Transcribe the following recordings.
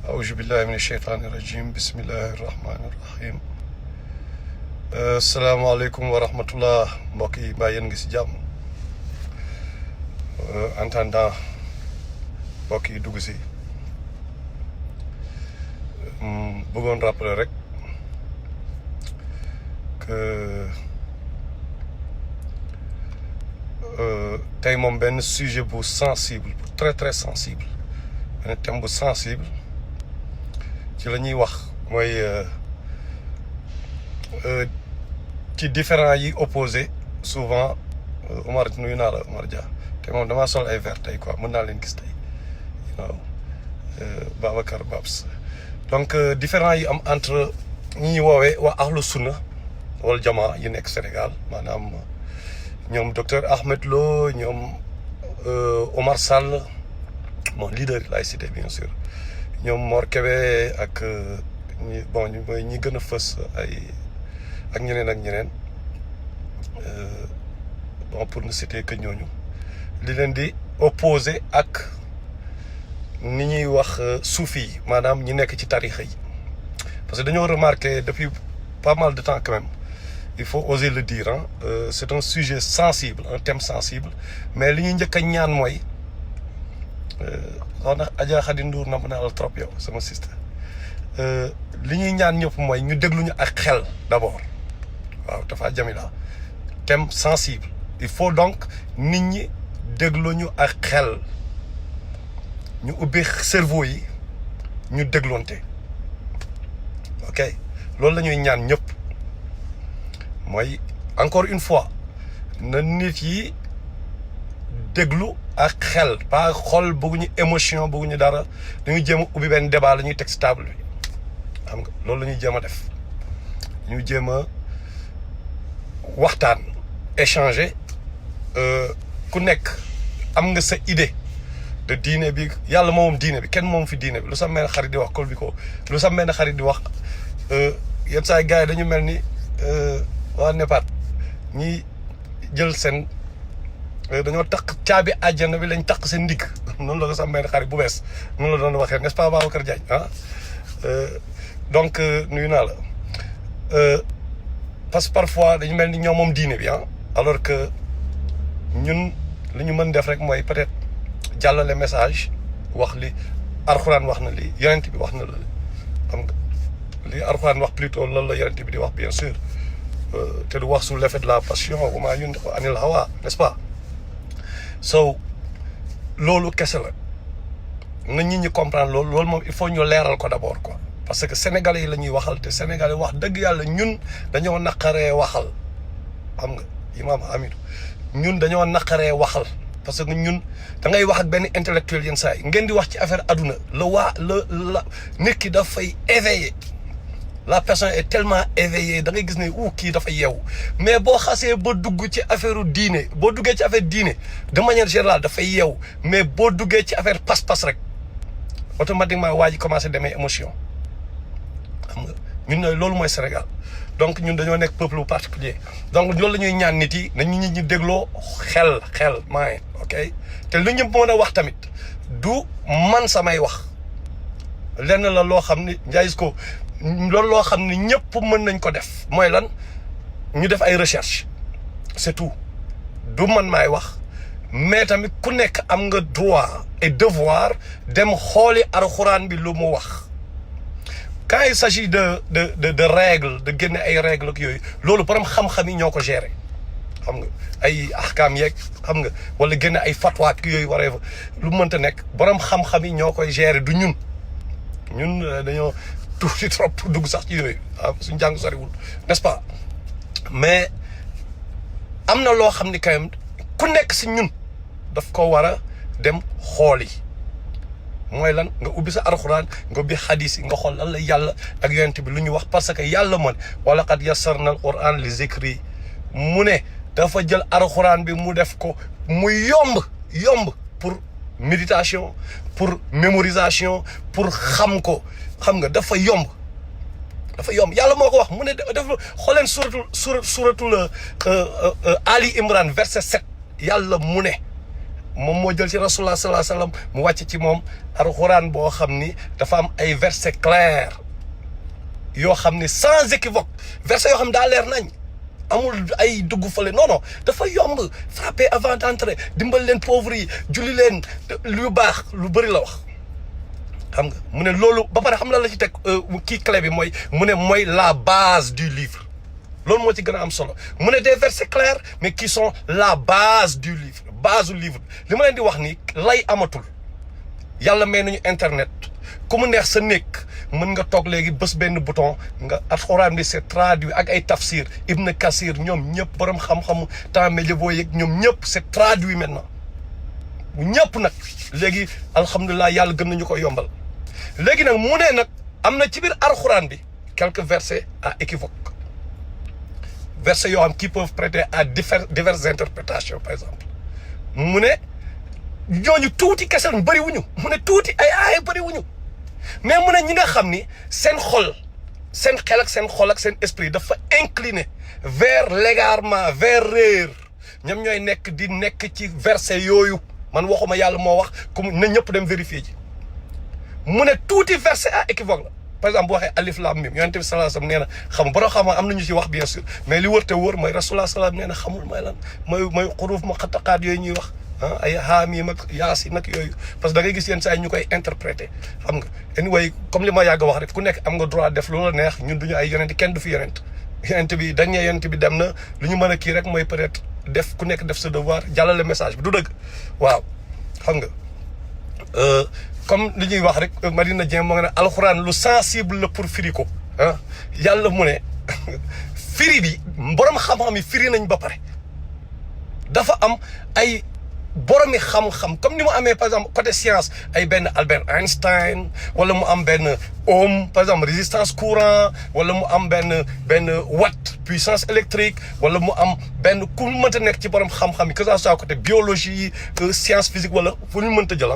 أعوذ بالله من الشيطان الرجيم بسم الله الرحمن الرحيم السلام عليكم ورحمة الله mbokk yi mbaa yéen ngi si jàmm en attendant mbokk yi dugg si bëggoon rappeler rek que tey moom benn sujet bu sensible bu très sensible benn thème bu sensible ci la ñuy wax mooy ci différents yi opposé souvent Omar nuyu naa la Omar Dia te moom damaa sol ay vert tey quoi mën naa leen gis tey you know Babacar Babs donc différents yi am entre ñi ñuy woowee waa ahlu sunna wal jamaa yi nekk Sénégal maanaam ñoom docteur Ahmed Lo ñoom Omar Sall mon leader laay cité bien sûr ñoom Mor Kébé ak ñi bon ñu mooy ñi gën a fës ay ak ñeneen bon pour ne citer que ñooñu li leen di opposé ak ni ñuy wax soufi yi maanaam ñi nekk ci tarixa yi parce que dañoo remarqué depuis pas mal de temps quand même il faut oser le dire hein c'est un sujet sensible un thème sensible mais li ñuy njëkk a ñaan mooy soxna Adja Khady Ndour na naa la trop yow sama sister li ñuy ñaan ñëpp mooy ñu déglu ñu ak xel d'abord waaw dafa jamila thème sensible il faut donc nit ñi déglu ñu ak xel ñu ubbi cerveau yi ñu dégloonte ok loolu la ñuy ñaan ñëpp mooy encore une fois na nit yi déglu ak xel pas xol bëgguñu émotion bëgguñu dara dañuy jéem a ubbi benn débat la ñuy teg ci table bi xam nga loolu la ñuy jéem a def ñu jéem a waxtaan échanger ku nekk am nga sa idée de diine bi yàlla moom diine bi kenn moom fi diine bi lu sa mel xarit di wax kol bi ko lu sa mel xarit di wax yenn saa gars yi dañu mel ni waa Nepad ñi jël seen dañoo takk caabi àjjana bi lañ takk seen ndigg noonu la ko sa mel xarit bu bees noonu la doon waxee n'est-ce pas Babacar Diagne ah donc nuyu naa la parce que parfois dañu mel ni ñoom moom diine bi ah alors que ñun li ñu mën def rek mooy peut-être jàllale message wax li Alxuraan wax na li yonent bi wax na la xam nga li Alxuraan wax plutôt loolu la yonent bi di wax bien sûr te du wax sous l'effet de la passion wa maa yantiqu anil hawa n'est-ce pas so loolu kese la na nit ñi comprendre loolu moom il faut ñu leeral ko d'abord quoi parce que sénégalais yi la ñuy waxal te sénégalais wax dëgg yàlla ñun dañoo naqaree waxal xam nga Imam Amidou ñun dañoo naqaree waxal parce que ñun da ngay wax ak benn intellectuel yenn saa yi ngeen di wax ci affaire aduna la nit ki dafay éveillé la personne est tellement éveillée da ngay gis ne kii dafa yeewu mais boo xasee ba dugg ci affaire diine boo duggee ci affaire diine de manière générale dafay yeewu mais boo duggee ci affaire pas-pas rek automatiquement waa ji commencé demee émotion xam nga ñun loolu mooy Sénégal donc ñun dañoo nekk peuple particulier donc loolu la ñuy ñaan nit yi nañu nit ñi dégloo xel maay ok te lu ñu mën a wax tamit du man samay wax lenn la loo xam ni njaayis ko loolu loo xam ne ñëpp mën nañ ko def mooy lan ñu def ay recherche c'est tout du man maay wax mais tamit ku nekk am nga droit et devoir dem xooli Alxuraan bi lu mu wax quand il s'agit de règles de génne ay règles ak yooyu loolu borom xam-xam yi ñoo ko gérer xam nga ay ahkaam yeeg xam nga wala génne ay fatwa ak yooyu waree lu mënta nekk borom xam-xam yi ñoo koy gérer du ñun dañoo tuuti trop dugg sax ci yooyu suñu jàng soriwul n'est-ce pas mais am na loo xam ni quand même ku nekk si ñun daf ko war a dem xooli mooy lan nga ubbi sa Alxuraan nga ubbi xadis yi nga xool lan la yàlla ak yonent bi lu ñu wax parce que yàlla man wala qad yassarna al-Qur'an li zikri mu ne dafa jël Alxuraan bi mu def ko mu yomb pour méditation pour mémorisation pour xam ko xam nga dafa yomb yàlla moo ko wax mu ne dafa xooleen suratul Ali Imran verset 7 yàlla mu ne moom moo jël ci rasulullah sallallahu alayhi wasallam mu wàcc ci moom alxuraan boo xam ni dafa am ay versets clairs yoo xam ni sans équivoque versets yoo xam ne daa leer nañ amul ay dugg fële non non dafa yomb frapper avant d'entrer dimbal leen pauvres yi julli leen lu baax lu bëri la wax xam nga mu ne loolu ba pare xam la ci teg kii clé bi mooy mu ne mooy la base du livre loolu moo ci gën a am solo mu ne des versets clairs mais qui sont la base du livre base du livre li ma leen di wax ni lay amatul yàlla may nañu internet ku mu neex sa nekk mën nga toog léegi bés benn bouton nga alxuraan bi c'est traduit ak ay tafsir Ibn Kassir ñoom ñëpp borom xam-xamu temps médiévaux yeeg ñoom ñëpp c'est traduit maintenant ñëpp nag léegi alhamdulilah yàlla gën nañu ko yombal léegi nag mu ne nag am na ci biir alxuraan bi quelques versets à équivoque versets yoo xam qui peuvent prêter à diverses interprétations par exemple mu ne ñooñu tuuti kese lañ bëri wuñu mu ne tuuti ay aaya bëri wuñu mais mu ne ñi nga xam ni seen xol seen xel ak seen xol ak seen esprit dafa incliné vers l'égarement vers réer ñoom ñooy nekk ci verset yooyu man waxuma yàlla moo wax comme na ñëpp dem vérifier ji mu ne tuuti verset à équivoque la par exemple bu waxee alif lam mim yonent bi sallallahu alayhi wasallam nee na xam borom xam am nañu ci wax bien sûr mais li wër te wër mooy rasulullah sallallahu nee na xamul mooy lan mooy xuruuf ma xataqaat yooyu ñuy wax ay haamim ak yaasin nag yooyu parce que da ngay gis yenn saa yi ñu koy interpréter xam nga anyway comme li ma yàgg wax rek ku nekk am nga droit def lu la neex ñun duñu ay yonent kenn du fi yonent bi dañ ne yonent bi dem na lu ñu mën a kii rek mooy peut-être def ku nekk def sa devoir jàllale message bi du dëgg waaw xam nga comme li ñuy wax rek Madina Dieng moo nga ne alxuraan lu sensible la pour firi ko yàlla mu ne firi bi borom xam-xam yi firi nañ ba pare dafa am ay boromi xam-xam comme ni mu amee par exemple côté science ay benn Albert Einstein wala mu am benn ohm par exemple résistance courant wala mu am benn watt puissance électrique wala mu am benn ku mu mënta nekk ci borom xam-xam yi que ça soit côté biologie science physique wala fu ñu mënta jël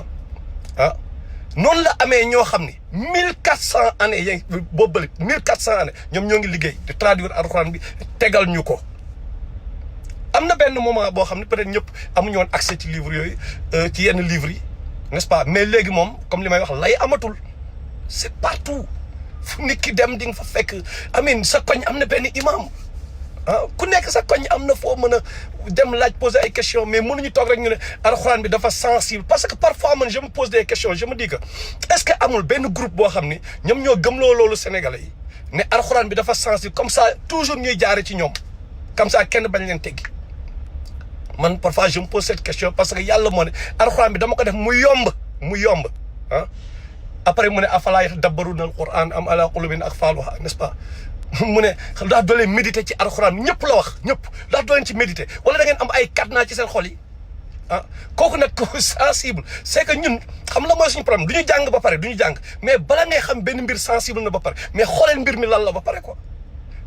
noonu la amee ñoo xam ni 1400 années yaa ngi boobu bële 1400 années ñoom ñoo ngi liggéey di traduire alxuraan bi tegal ñu ko. am na benn moment boo xam ne peut-être ñëpp amuñu woon accès ci livre yooyu ci yenn livres yi n'est-ce pas mais léegi moom comme li may wax lay amatul c'est partout fu nit ki dem di nga fa fekk amin sa koñ am na benn imam ku nekk sa koñ am na foo mën a dem laaj poser ay questions mais mënuñu toog rek ñu ne alxuraan bi dafa sensible parce que parfois man je me pose des questions je me dis que est-ce que amul benn groupe boo xam ni ñoom ñoo gëmloo loolu Sénégalais yi ne alxuraan bi dafa sensible comme ça toujours ñuy jaare ci ñoom comme ça kenn bañ leen teggi man parfois je me pose cette question parce que yàlla moo ne alxuraan bi dama ko def mu yomb après mu ne afalaa yatadabbaruuna al-qur'aan am alaa quluubin aqfaaluhaa n'est-ce pas mu ne ndax doo leen méditer ci alxuraan ñëpp la wax ñëpp ndax doo leen ci méditer wala da ngeen am ay cadenas ci seen xol yi kooku nag ko sensible c'est que ñun xam la mooy suñu problème du ñu jàng ba pare du ñu jàng mais bala ngay xam benn mbir sensible na ba pare mais xooleen mbir mi lan la ba pare quoi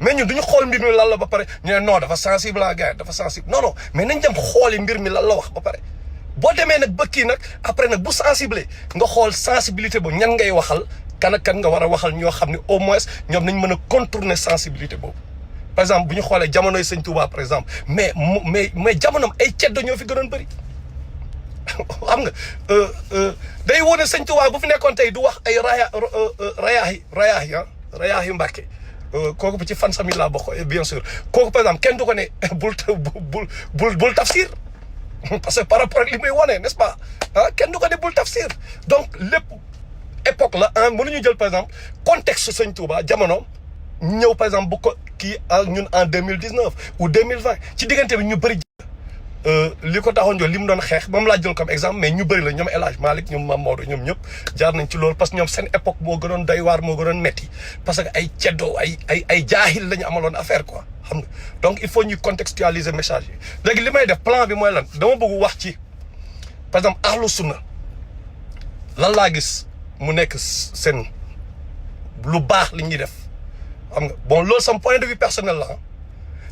mais ñun duñu xool mbir mi lan la ba pare ñu ne non dafa sensible à gars dafa sensible non mais nañ dem xooli mbir mi lan la wax ba pare boo demee nag ba kii nag après nag bu sensible nga xool sensibilité boobu ñan ngay waxal kan ak kan nga war a waxal ñoo xam ne au moins ñoom nañ mën a contourner sensibilité boobu par exemple bu ñu xoolee jamonoy Sëñ Touba par exemple mais jamonoom ay ceddo ñoo fi gënoon bëri xam nga day wone Sëñ Touba bu fi nekkoon tey du wax ay rayaahi Mbàkke kooku ci fan sami laa bokk bien sûr kooku par exemple kenn du ko ne bul tafsir parce que par rapport ak li muy wone n'est-ce pas kenn du ko ne bul tafsir donc lépp époque la mënuñu jël par exemple contexte Sëñ Touba jamono ñëw par exemple bu ko kii ñun en 2019 ou 2020 ci diggante bi ñu bëri li ko taxoon jox li mu doon xeex moom laa jël comme exemple mais ñu bëri la ñoom El Hadj Malick ñoom Mame Maodo ñoom ñëpp jaar nañ ci loolu parce que ñoom seen époque moo gënoon doy waar moo gënoon metti parce que ay ceddoo ay jaahil la ñu amaloon affaire quoi xam nga donc il faut ñuy contextualiser message yi léegi li may def plan bi mooy lan dama bëgg wax ci par exemple ahlu sunna lan laa gis mu nekk seen lu baax li ñuy def xam nga bon loolu sama point de vue personnel la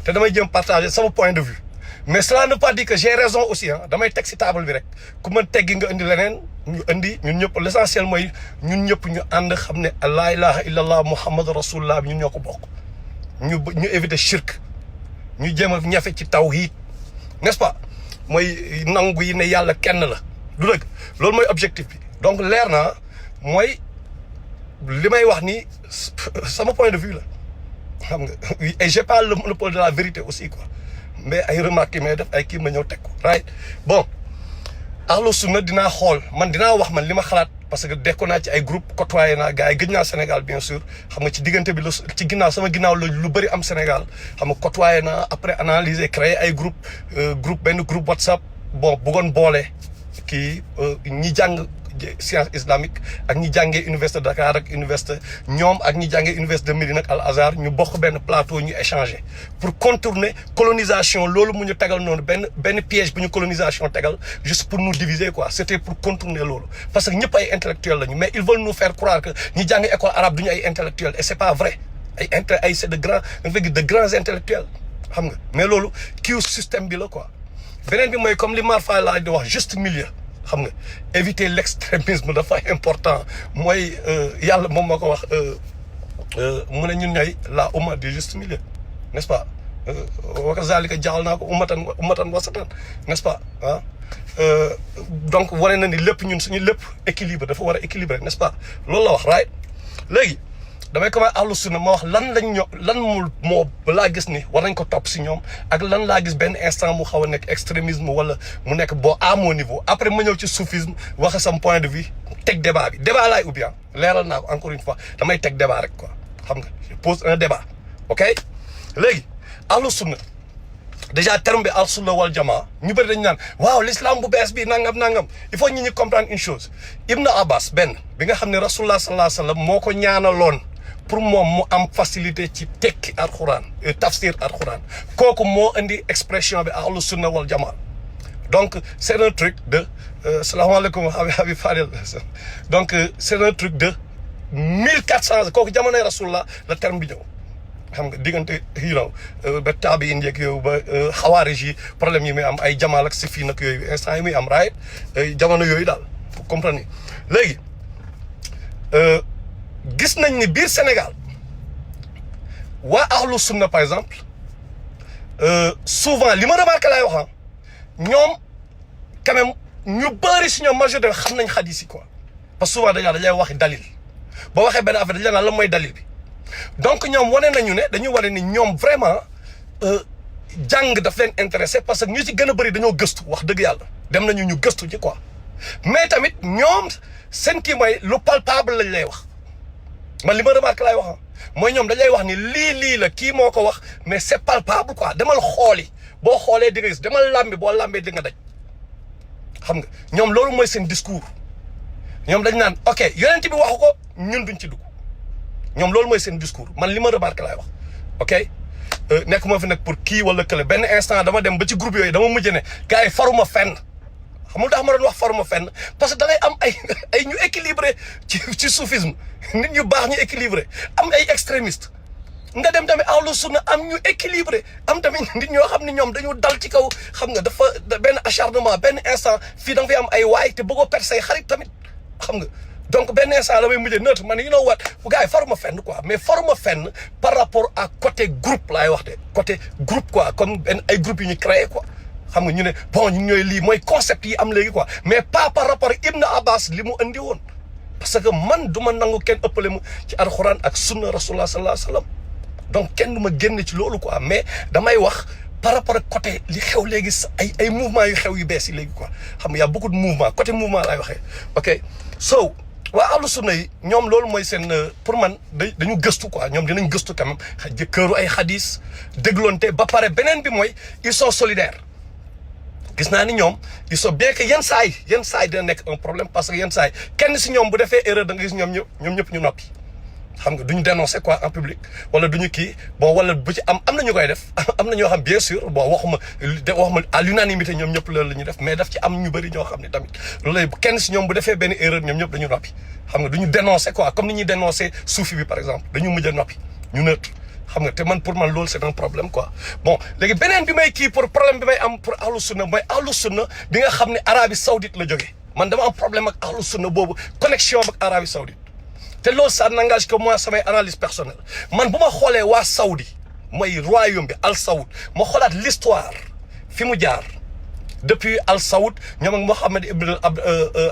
te damay jëm partager sama point de vue mais cela ne veut pas dire que j'ai raison aussi damay teg ci table bi rek ku mën teggi nga indi leneen ñu indi ñun ñëpp l'essentiel mooy ñun ñëpp ñu ànd xam ne laa ilaha illallah muhammadu rasulullah bi ñun ñoo ko bokk ñu éviter shirk ñu jéem a ñafe ci tawhid n'est-ce pas mooy nangu yi ne yàlla kenn la du dëgg loolu mooy objectif bi donc leer na mooy li may wax ni sama point de vue la xam nga et j'ai pas le monopole de la vérité aussi quoi mais ay remarques yi may def ay kii ma ñëw teg ko right bon ahlu sunna dinaa xool man dinaa wax man li ma xalaat parce que dekkoon naa ci ay groupe côtoyé naa gars yi gëj naa Sénégal bien sûr xam nga ci diggante bi la ci ginnaaw sama ginnaaw la lu bëri am Sénégal xam nga côtoyé naa après analyser créer ay groupe benn groupe WhatsApp bon bëggoon boole kii ñi jàng science islamique ak ñi jàngee université de Dakar ak université ñoom ak ñi jàngee université de Médine ak Al Azhar ñu bokk benn plateau ñu échanger pour contourner colonisation loolu mu ñu tegal noonu benn piège bu ñu colonisation tegal juste pour nous diviser quoi c'était pour contourner loolu parce que ñëpp ay intellectuels lañu mais ils veulent nous faire croire que ñi jàngee école arabe duñu ay intellectuels et c'est pas vrai ay c'est de grands intellectuels xam nga mais loolu kiiw système bi la quoi beneen bi mooy comme li Marfa laa di wax juste milieu xam nga éviter l'extrémisme dafa important mooy yàlla moom moo ko wax mu ne ñun ñooy la umma du juste milieu n'est-ce pas wa kazalika jaxal naa ko ummatan wasatan n'est-ce pas ah donc wane na ni lépp ñun suñu lépp équilibre dafa war a équilibré n'est-ce pas loolu la wax right léegi damay commencé ahlu sunna ma wax lan moo laa gis ni war nañ ko topp si ñoom ak lan laa gis benn instant mu xaw a nekk extrémisme wala mu nekk boo à mon niveau après ma ñëw ci soufisme waxe sam point de vue teg débat bi débat laay ubbi leeral naa ko encore une fois damay teg débat rek quoi xam nga je pose un débat ok léegi ahlu sunna déjà terme bi al sunna wal jamaa ñu bëri dañu naan waaw l'islam bu bees bi nangam il faut ñi comprendre une chose Ibn Abbas benn bi nga xam ne rasulullah sallallahu alayhi wa sallam moo ko ñaanaloon pour moom mu am facilité ci tekki alxuraan tafsir alxuraan kooku moo indi expression bi ahlu sunna wal jamaa donc c'est un truc de salaamaaleykum Habib Fadel donc c'est un truc de 1400 kooku jamonoy rasulullah la terme bi ñëw xam nga diggante ba taabiin yeeg yooyu ba xawaarij yi problème yi muy am ay jamaal ak sifiin ak yooyu instant yi muy am right jamono yooyu daal pour comprendre ni léegi gis nañ ni biir Sénégal waa ahlu sunna par exemple souvent li ma remarqué laay wax ñoom quand même ñu bëri si ñoom majorité xam nañ xadis yi quoi parce que souvent dañuy wax dalil boo waxee benn affaire dañu la naan lan mooy dalil bi donc ñoom wane nañu ne dañu wane ni ñoom vraiment jàng daf leen intéressé parce que ñu ci gën a bëri dañoo gëstu wax dëgg yàlla dem nañu ñu gëstu ci quoi mais tamit ñoom seen kii mooy lu palpable lañ lay wax man li ma remarqué laay wax mooy ñoom dañ lay wax ni lii la kii moo ko wax mais c'est palpable quoi demal xooli boo xoolee di nga gis demal làmbi boo làmbee di nga daj xam nga ñoom loolu mooy seen discours ñoom dañ naan ok yonent bi waxu ko ñun duñ ci dugg ñoom loolu mooy seen discours man li ma remarqué laay wax ok nekk moo fi nag pour kii wala kële benn instant dama dem ba ci groupe yooyu dama mujj ne gars yi faruma fenn xamul tax ma doon wax faruma fenn parce que da ngay am ay ñu équilibré ci soufisme nit ñu baax ñu équilibré am ay extrémistes nga dem tamit ahlu sunna am ñu équilibré am tamit nit ñoo xam ne ñoom dañu dal ci kaw xam nga dafa benn acharnement benn instant fii da nga fi am ay waay te bëggoo perte say xarit tamit xam nga donc benn instant la may mujjee neutre man you know what gars yi faruma fenn quoi mais faruma fenn par rapport à côté groupe laay wax de côté groupe quoi comme benn ay groupe yu ñu créé quoi xam nga ñu ne bon ñun ñooy lii mooy concept yi am léegi quoi mais pas par rapport ak Ibn Abbas li mu andi woon parce que man du ma nangu kenn ëppale mu ci alxuraan ak sunna rasulullah sallallahu alayhi wa sallam donc kenn du ma génn ci loolu quoi mais damay wax par rapport ak côté li xew léegi ay mouvement yu xew yu bees yi léegi quoi xam nga y a beaucoup de mouvement côté mouvement laay waxee ok so waa ahlu sunna yi ñoom loolu mooy seen pour man dañu gëstu quoi ñoom dinañ gëstu quand même këru ay xadis dégloonte ba pare beneen bi mooy ils sont solidaires gis naa ni ñoom ils sont bien que yenn saa yi dina nekk un problème parce que yenn saa yi kenn si ñoom bu defee erreur da nga gis ñoom ñëpp ñu noppi xam nga duñu dénoncer quoi en public wala duñu kii bon wala bu ci am na ñu koy def am na ñoo xam bien sûr bon waxuma à l'unanimité ñoom ñëpp loolu la ñuy def mais daf ci am ñu bëri ñoo xam ne tamit loolu lay kenn si ñoom bu defee benn erreur ñoom ñëpp dañu noppi xam nga duñu dénoncer quoi comme ni ñuy dénoncer soufi bi par exemple dañu mujj a noppi ñu neutre xam nga te man pour man loolu c'est un problème quoi bon léegi beneen bi may kii pour problème bi may am pour ahlu sunna mooy ahlu sunna bi nga xam ne Arabie Saoudite la jógee man dama am problème ak ahlu sunna boobu connexion ak Arabie Saoudite te loolu ça n'engage que moi samay analyse personnelle man bu ma xoolee waa Saoudi mooy royaume bi Al Saoud ma xoolaat l'histoire fi mu jaar depuis Al Saoud ñoom ak Mohamed Ibn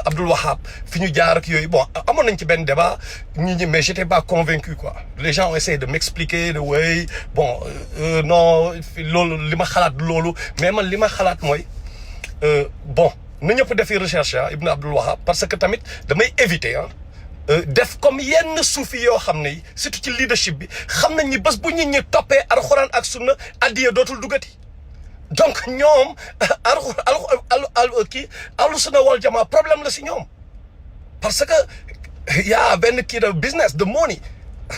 Abdul Wahab fi ñu jaar ak yooyu bon amoon nañ ci benn débat ñi mais j'étais pas convaincu quoi les gens ont essayé de m'expliquer de way bon non loolu li ma xalaat loolu mais man li ma xalaat mooy bon na ñëpp defi recherche Ibn Abdul Wahab parce que tamit damay éviter def comme yenn suufi yoo xam ne surtout ci leadership bi xam nañ ni bés bu nit ñi toppee alxuraan ak sunna addiya dootul duggati donc ñoom kii ahlu sunna wal jamaa problème la si ñoom parce que y a benn kii de business de money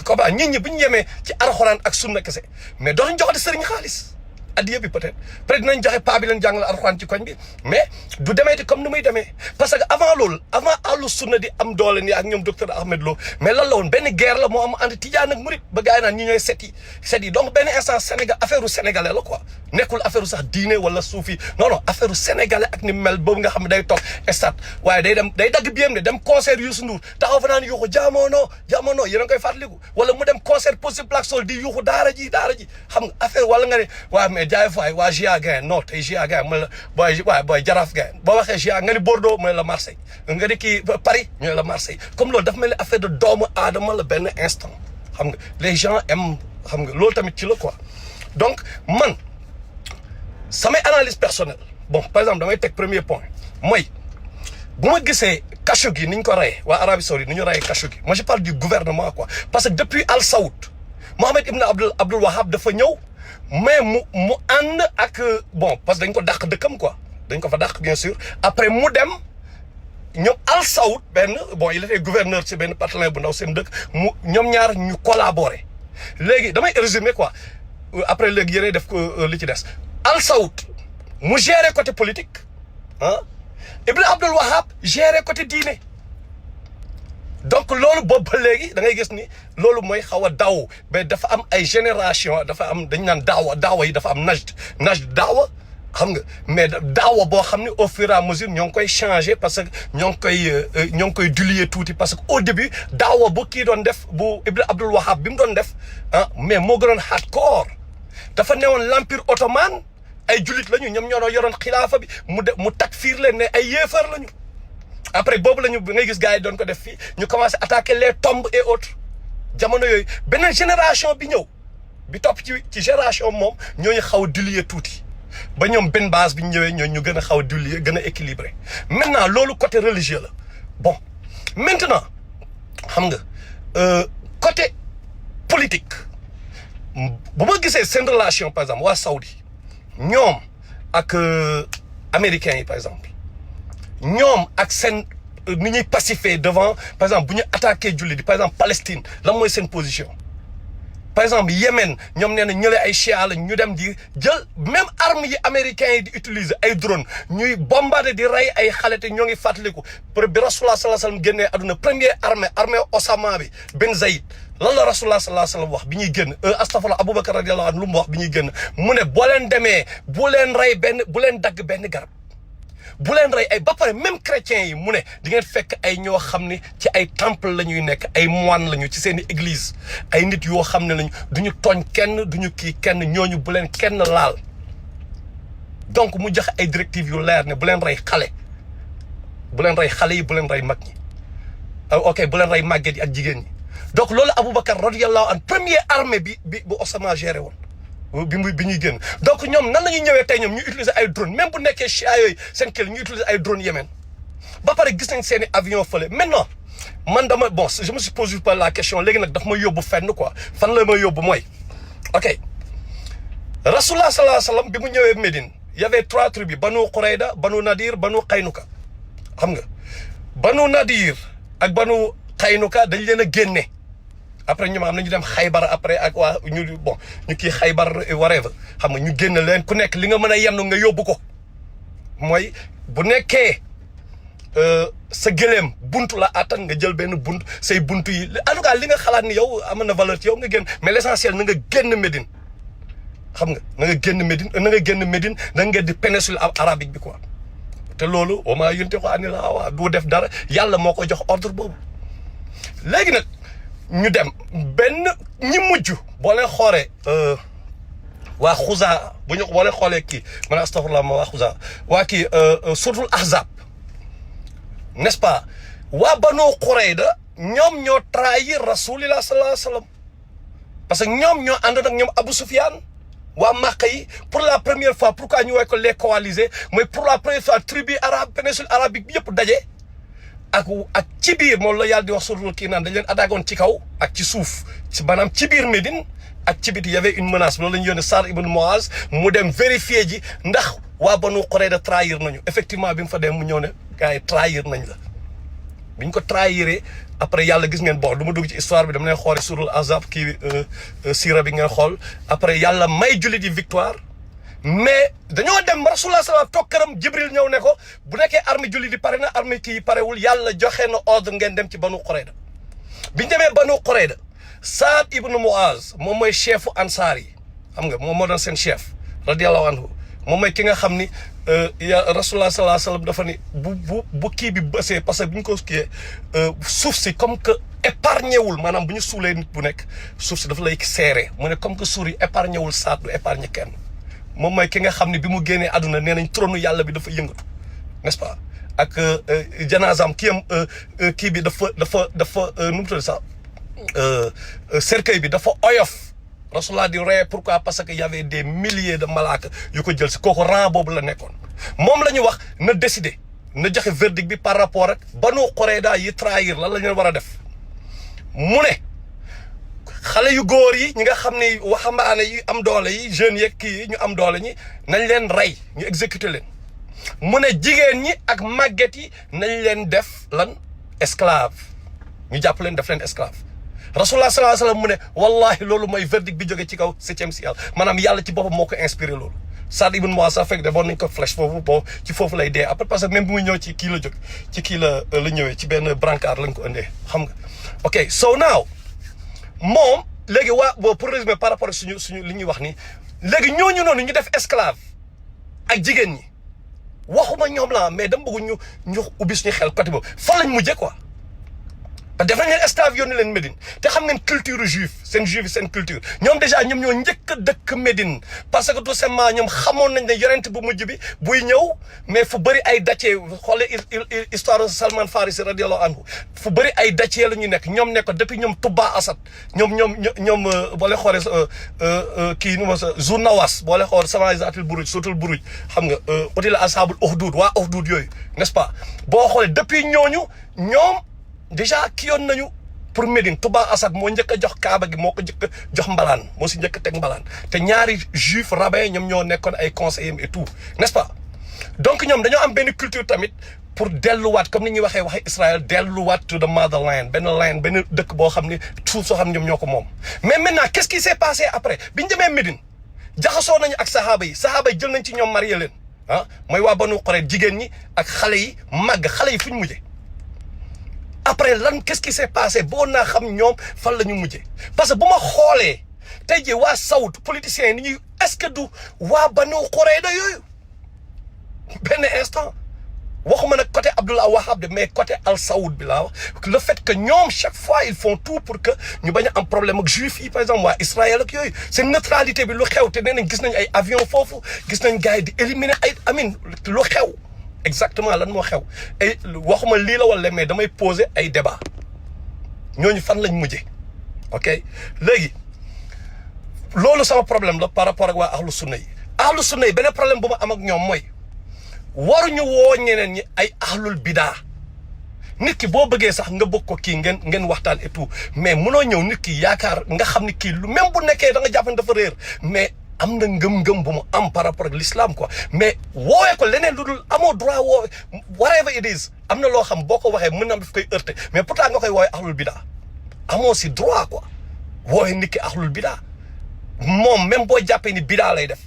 comme nit ñi bu ñu yemee ci alxuraan ak sunna kese mais dootuñ joxati sëriñ xaalis addiya bi peut-être dinañ joxe paa bi leen jàngal alxuraan ci koñ bi mais du demeeti comme ni muy demee parce que avant loolu avant ahlu sunna di am doole nii ak ñoom docteur Ahmed Lo mais lan la woon benn guerre la moo am entre tijaan ak murit ba gars yi naan ñi ñooy set yi donc benn instant Sénégal affaire u sénégalais la quoi nekkul affaire u sax diine wala suufi non affaire u sénégalais ak ni mel boobu nga xam ne day toog stade waaye day dagg biem ne dem concert Youssou Ndour taxaw fa naan yuuxu jaamono yéen a ngi koy fàttaliku wala mu dem concert Possible Black Soul di yuuxu daara ji xam nga affaire wala nga ne waaw mais jaay faay waa GIA gain non tey GIA gain mooy la booy jaraaf gain boo waxee GIA nga ni Bordeaux mooy la Marseille nga ni kii Paris ñooy la Marseille comme loolu dafa mel ni affaire de doomu aadama la benn instant xam nga les gens aiment xam nga loolu tamit ci la quoi donc man samay analyse personnelle bon par exemple damay teg premier point mooy bu ma gisee Khashoggi ni ñu ko reyee waa Arabie Saoudite ni ñu reyee Khashoggi moi je parle du gouvernement quoi parce que depuis Al Saoud Mohamed Ibn Abdul Wahab dafa ñëw mais mu ànd ak bon parce que dañ ko dàq dëkkam quoi dañ ko fa dàq bien sûr après mu dem ñoom Al Saoud benn bon il était gouverneur ci benn patelin bu ndaw seen dëkk ñoom ñaar ñu collaborer léegi damay résumer quoi après léegi yéenay def ko li ci des Al Saoud mu gérer côté politique Ibn Abdul Wahab gérer côté diine donc loolu boobu ba léegi da ngay gis ni loolu mooy xaw a daaw mais dafa am ay génération dafa am dañ naan daawa yi dafa am najd daawa xam nga mais daawa boo xam ne au fur et à mesure ñoo ngi koy changer parce que ñoo ngi koy diluer tuuti parce que au début daawa bu kii doon def bu Ibn Abdul Wahab bi mu doon def mais moo gënoon hardcore dafa newoon l'empire ottoman ay jullit lañu ñoom ñoo doon yoroon xilaafa bi mu takfiir leen ne ay yéefar lañu. après boobu la ñu ngay gis gars yi doon ko def fii ñu commencé attaquer les tombes et autres jamono yooyu beneen génération bi ñëw bi topp ci génération moom ñooñu xaw a diluer tuuti ba ñoom benn base bi ñu ñëwee ñu gën a xaw a diluer gën a équilibré maintenant loolu côté religieux la bon maintenant xam nga côté politique bu ma gisee seen relation par exemple waa Saoudi ñoom ak américains yi par exemple ñoom ak seen ni ñuy pacifier devant par exemple bu ñu attaqué jullit par exemple Palestine lan mooy seen position par exemple Yémen ñoom nee na ñële ay chia la ñu dem di jël même armes yi américains yi di utiliser ay drone ñuy bombarder di rey ay xale te ñoo ngi fàttaliku bi Rasulullah sallallahu alayhi wasallam génnee àdduna première armée Osama bi Ben Zaïd lan la Rasulullah sallallahu alayhi wasallam wax bi ñuy génn astafurlah Aboubacar radiyallahu anhu lu mu wax bi ñuy génn mu ne boo leen demee bu leen rey bu leen dagg benn garab bu leen rey ay ba pare même chrétiens yi mu ne di ngeen fekk ay ñoo xam ne ci ay temple la ñuy nekk ay moine lañu ci seen i église ay nit yoo xam ne lañu duñu tooñ kenn duñu kii kenn ñooñu bu leen kenn laal donc mu joxe ay directives yu leer ne bu leen rey xale bu leen rey xale yi bu leen rey mag ñi ok bu leen rey màgget yi ak jigéen ñi donc loolu Aboubacar radiyallahu an première armée bi Osama géré woon bi ñuy génn donc ñoom nan la ñuy ñëwee tey ñoom ñu utiliser ay drone même bu nekkee chia yooyu seen kër ñu utiliser ay drone Yémen ba pare gis nañ seen i avion fële maintenant man dama bon je me suis posé pas la question léegi nag daf ma yóbbu fenn quoi fan la ma yóbbu mooy ok Rasulullah sallallahu alayhi wasallam bi mu ñëwee Médine y avait 3 tribus Banu Qurayda Banu Nadir Banu Qaynuka xam nga Banu Nadir ak Banu Qaynuka dañ leen a génne après ñoom am na ñu dem Xaybar après ak waa ñu kii Xaybar whatever xam nga ñu génn leen ku nekk li nga mën a yenn nga yóbbu ko mooy bu nekkee sa gëléem buntu la attan nga jël benn buntu say buntu yi en tout cas li nga xalaat ni yow am na valeur ci yow nga génn mais l'essentiel na nga génn Médine xam nga na nga génn Médine da nga di péninsule arabique bi quoi te loolu wa maa yantiqu anil hawaa du def dara yàlla moo ko jox ordre boobu léegi nag ñu dem benn ñi mujj boo leen xoolee waa Xuza bu ñu wala xoolee kii man astaghfirullah ma waa Xuza waa kii suratul Ahzab n'est-ce pas waa Banu Qurayda ñoom ñoo trahir rasulillah sallallahu alayhi wasallam parce que ñoom ñoo àndoon ak ñoom Abu Sufyan waa Makka yi pour la première fois pourquoi ñu woy ko les coalisés mooy pour la première fois tribu arabe péninsule arabique bi yëpp daje ak ci biir moom la yàlla di wax suratul kii naan dañ leen attaquoon ci kaw ak ci suuf ci maanaam ci biir Médine ak ci biti y avait une menace loolu la ñu yónnee Saad ibn Muaz mu dem vérifier ji ndax waa Banu Qurayda trahir nañu effectivement bi mu fa dem mu ñëw ne gars yi trahir nañ la biñ ko trahiré après yàlla gis ngeen bon du ma dugg ci histoire bi dama leen xooli surul Ahzab kii sira bi ngeen xool après yàlla may jullit yi victoire mais dañoo dem Rasulullah sallallahu toog këram Jibril ñëw ne ko bu nekkee armée jullit yi pare na armée kii parewul yàlla joxe na ordre ngeen dem ci Banu Qurayda biñ demee Banu Qurayda Saad ibn Muaz moom mooy chefu ansaar yi xam nga moom moo doon seen chef radiyallahu anhu moom mooy ki nga xam ni Rasulullah sallallahu alayhi wasallam dafa ni bu kii bi bësee parce que bu ñu ko kiyee suuf si comme que épargné wul maanaam bu ñu suulee nit bu nekk suuf si dafa lay seere mu ne comme que suur yi épargné wul Saad du épargné kenn moom mooy ki nga xam ne bi mu génnee àdduna nee nañ trône yàlla bi dafa yëngatu n'est-ce pas ak janaazam kii bi dafa nu mu tudd sax cercueil bi dafa oyof Rasulullah di ree pourquoi parce que y avait des milliers de malaaka yu ko jël si kooku rang boobu la nekkoon moom la ñu wax na décider na joxe verdict bi par rapport ak Banu Qurayda yi trahir lan la ñu war a def mu ne xale yu góor yi ñi nga xam ne waxambaane yi am doole yi jeunes yeeg kii yi ñu am doole ñi nañ leen rey ñu exécuter leen mu ne jigéen ñi ak màgget yi nañ leen def lan esclave ñu jàpp leen def leen esclave Rasulullah sallallahu alayhi wasallam mu ne wallahi loolu mooy verdict bi jóge ci kaw 7e ciel maanaam yàlla ci boppam moo ko inspiré loolu Saad ibn Muaz sax fekk de bon nañ ko flèche foofu bon ci foofu lay dee après parce que même bi muy ñëw ci kii la jóg ci kii la ñëwee ci benn brancard lañ ko indee xam nga ok so now moom léegi pour résumer par rapport ak suñu li ñuy wax nii léegi ñooñu noonu ñu def esclave ak jigéen ñi waxuma ñoom la mais dama bëgg ñu ubbi suñu xel côté boobu fan lañ mujjee quoi parce que def nañ leen esclave yónni leen Médine te xam ngeen culture juif seen culture ñoom déjà ñoom ñoo njëkk a dëkk Médine parce que tout simplement ñoom xamoon nañ ne yonent bu mujj bi buy ñëw mais fu bëri ay dacee xoole histoire Salman Farisi radiyallahu anhu fu bëri ay dacee la ñu nekk ñoom nekk depuis ñoom Tubba Asad ñoom boo leen xoolee kii nu ma sa Zu Nawas boo leen xool sama zaatul buruj suutul buruj xam nga uti la ashabul Ukhdud waa Ukhdud yooyu n'est-ce pas boo xoolee depuis ñooñu ñoom déjà ki yoon nañu pour Médine Touba Assad moo njëkk a jox Kaaba gi moo ko njëkk a jox mbalaan moo si njëkk a teg mbalaan te ñaari juif rabbin ñoom ñoo nekkoon ay conseillers et tout n'est-ce pas donc ñoom dañoo am benn culture tamit pour delluwaat comme ni ñuy waxee Israël delluwaat to the motherland benn dëkk boo xam ne suuf soo xam ne ñoom ñoo ko moom. mais maintenant qu'est-ce qui s'est passé après bi ñu demee Médine jaxasoo nañu ak saxaaba yi jël nañ ci ñoom marié leen mooy waa Banu Qurayza jigéen ñi ak xale yi màgg xale yi fu ñu mujjee. après lan qu'est-ce qui s'est passé boo naa xam ñoom fan la ñu mujjee parce que bu ma xoolee tey jii waa Saoud politiciens yi ni ñuy est-ce que du waa Banu Qurayza yooyu benn instant waxuma nag côté Abdullah Wahab de mais côté Al Saoud bi laa wax le fait que ñoom chaque fois ils font tout pour que ñu bañ a am problème ak juif yi par exemple waa Israël ak yooyu seen neutralité bi lu xew te nee nañ gis nañ ay avion foofu gis nañ gars yi di éliminer ay lu xew exactement lan moo xew ay waxuma lii la wala mais damay poser ay débat ñooñu fan lañ mujjee ok léegi loolu sama problème la par rapport ak waa ahlu sunna yi beneen problème bu ma am ak ñoom mooy waruñu woo ñeneen ñi ay ahlul bidaa nit ki boo bëggee sax nga bëgg ko kii ngeen waxtaan et tout mais mënoo ñëw nit ki yaakaar nga xam ni kii lu même bu nekkee da nga jàpp ne dafa réer mais am na ngëm-ngëm bu mu am par rapport ak l'islam quoi mais woowee ko leneen lu dul amoo droit woowee whatever it is am na loo xam boo ko waxee mën na am daf koy heurter mais pourtant nga koy woowee ahlul bidaa amoo si droit quoi woowee nit ki ahlul bidaa moom même boo jàppee ni bidaa lay def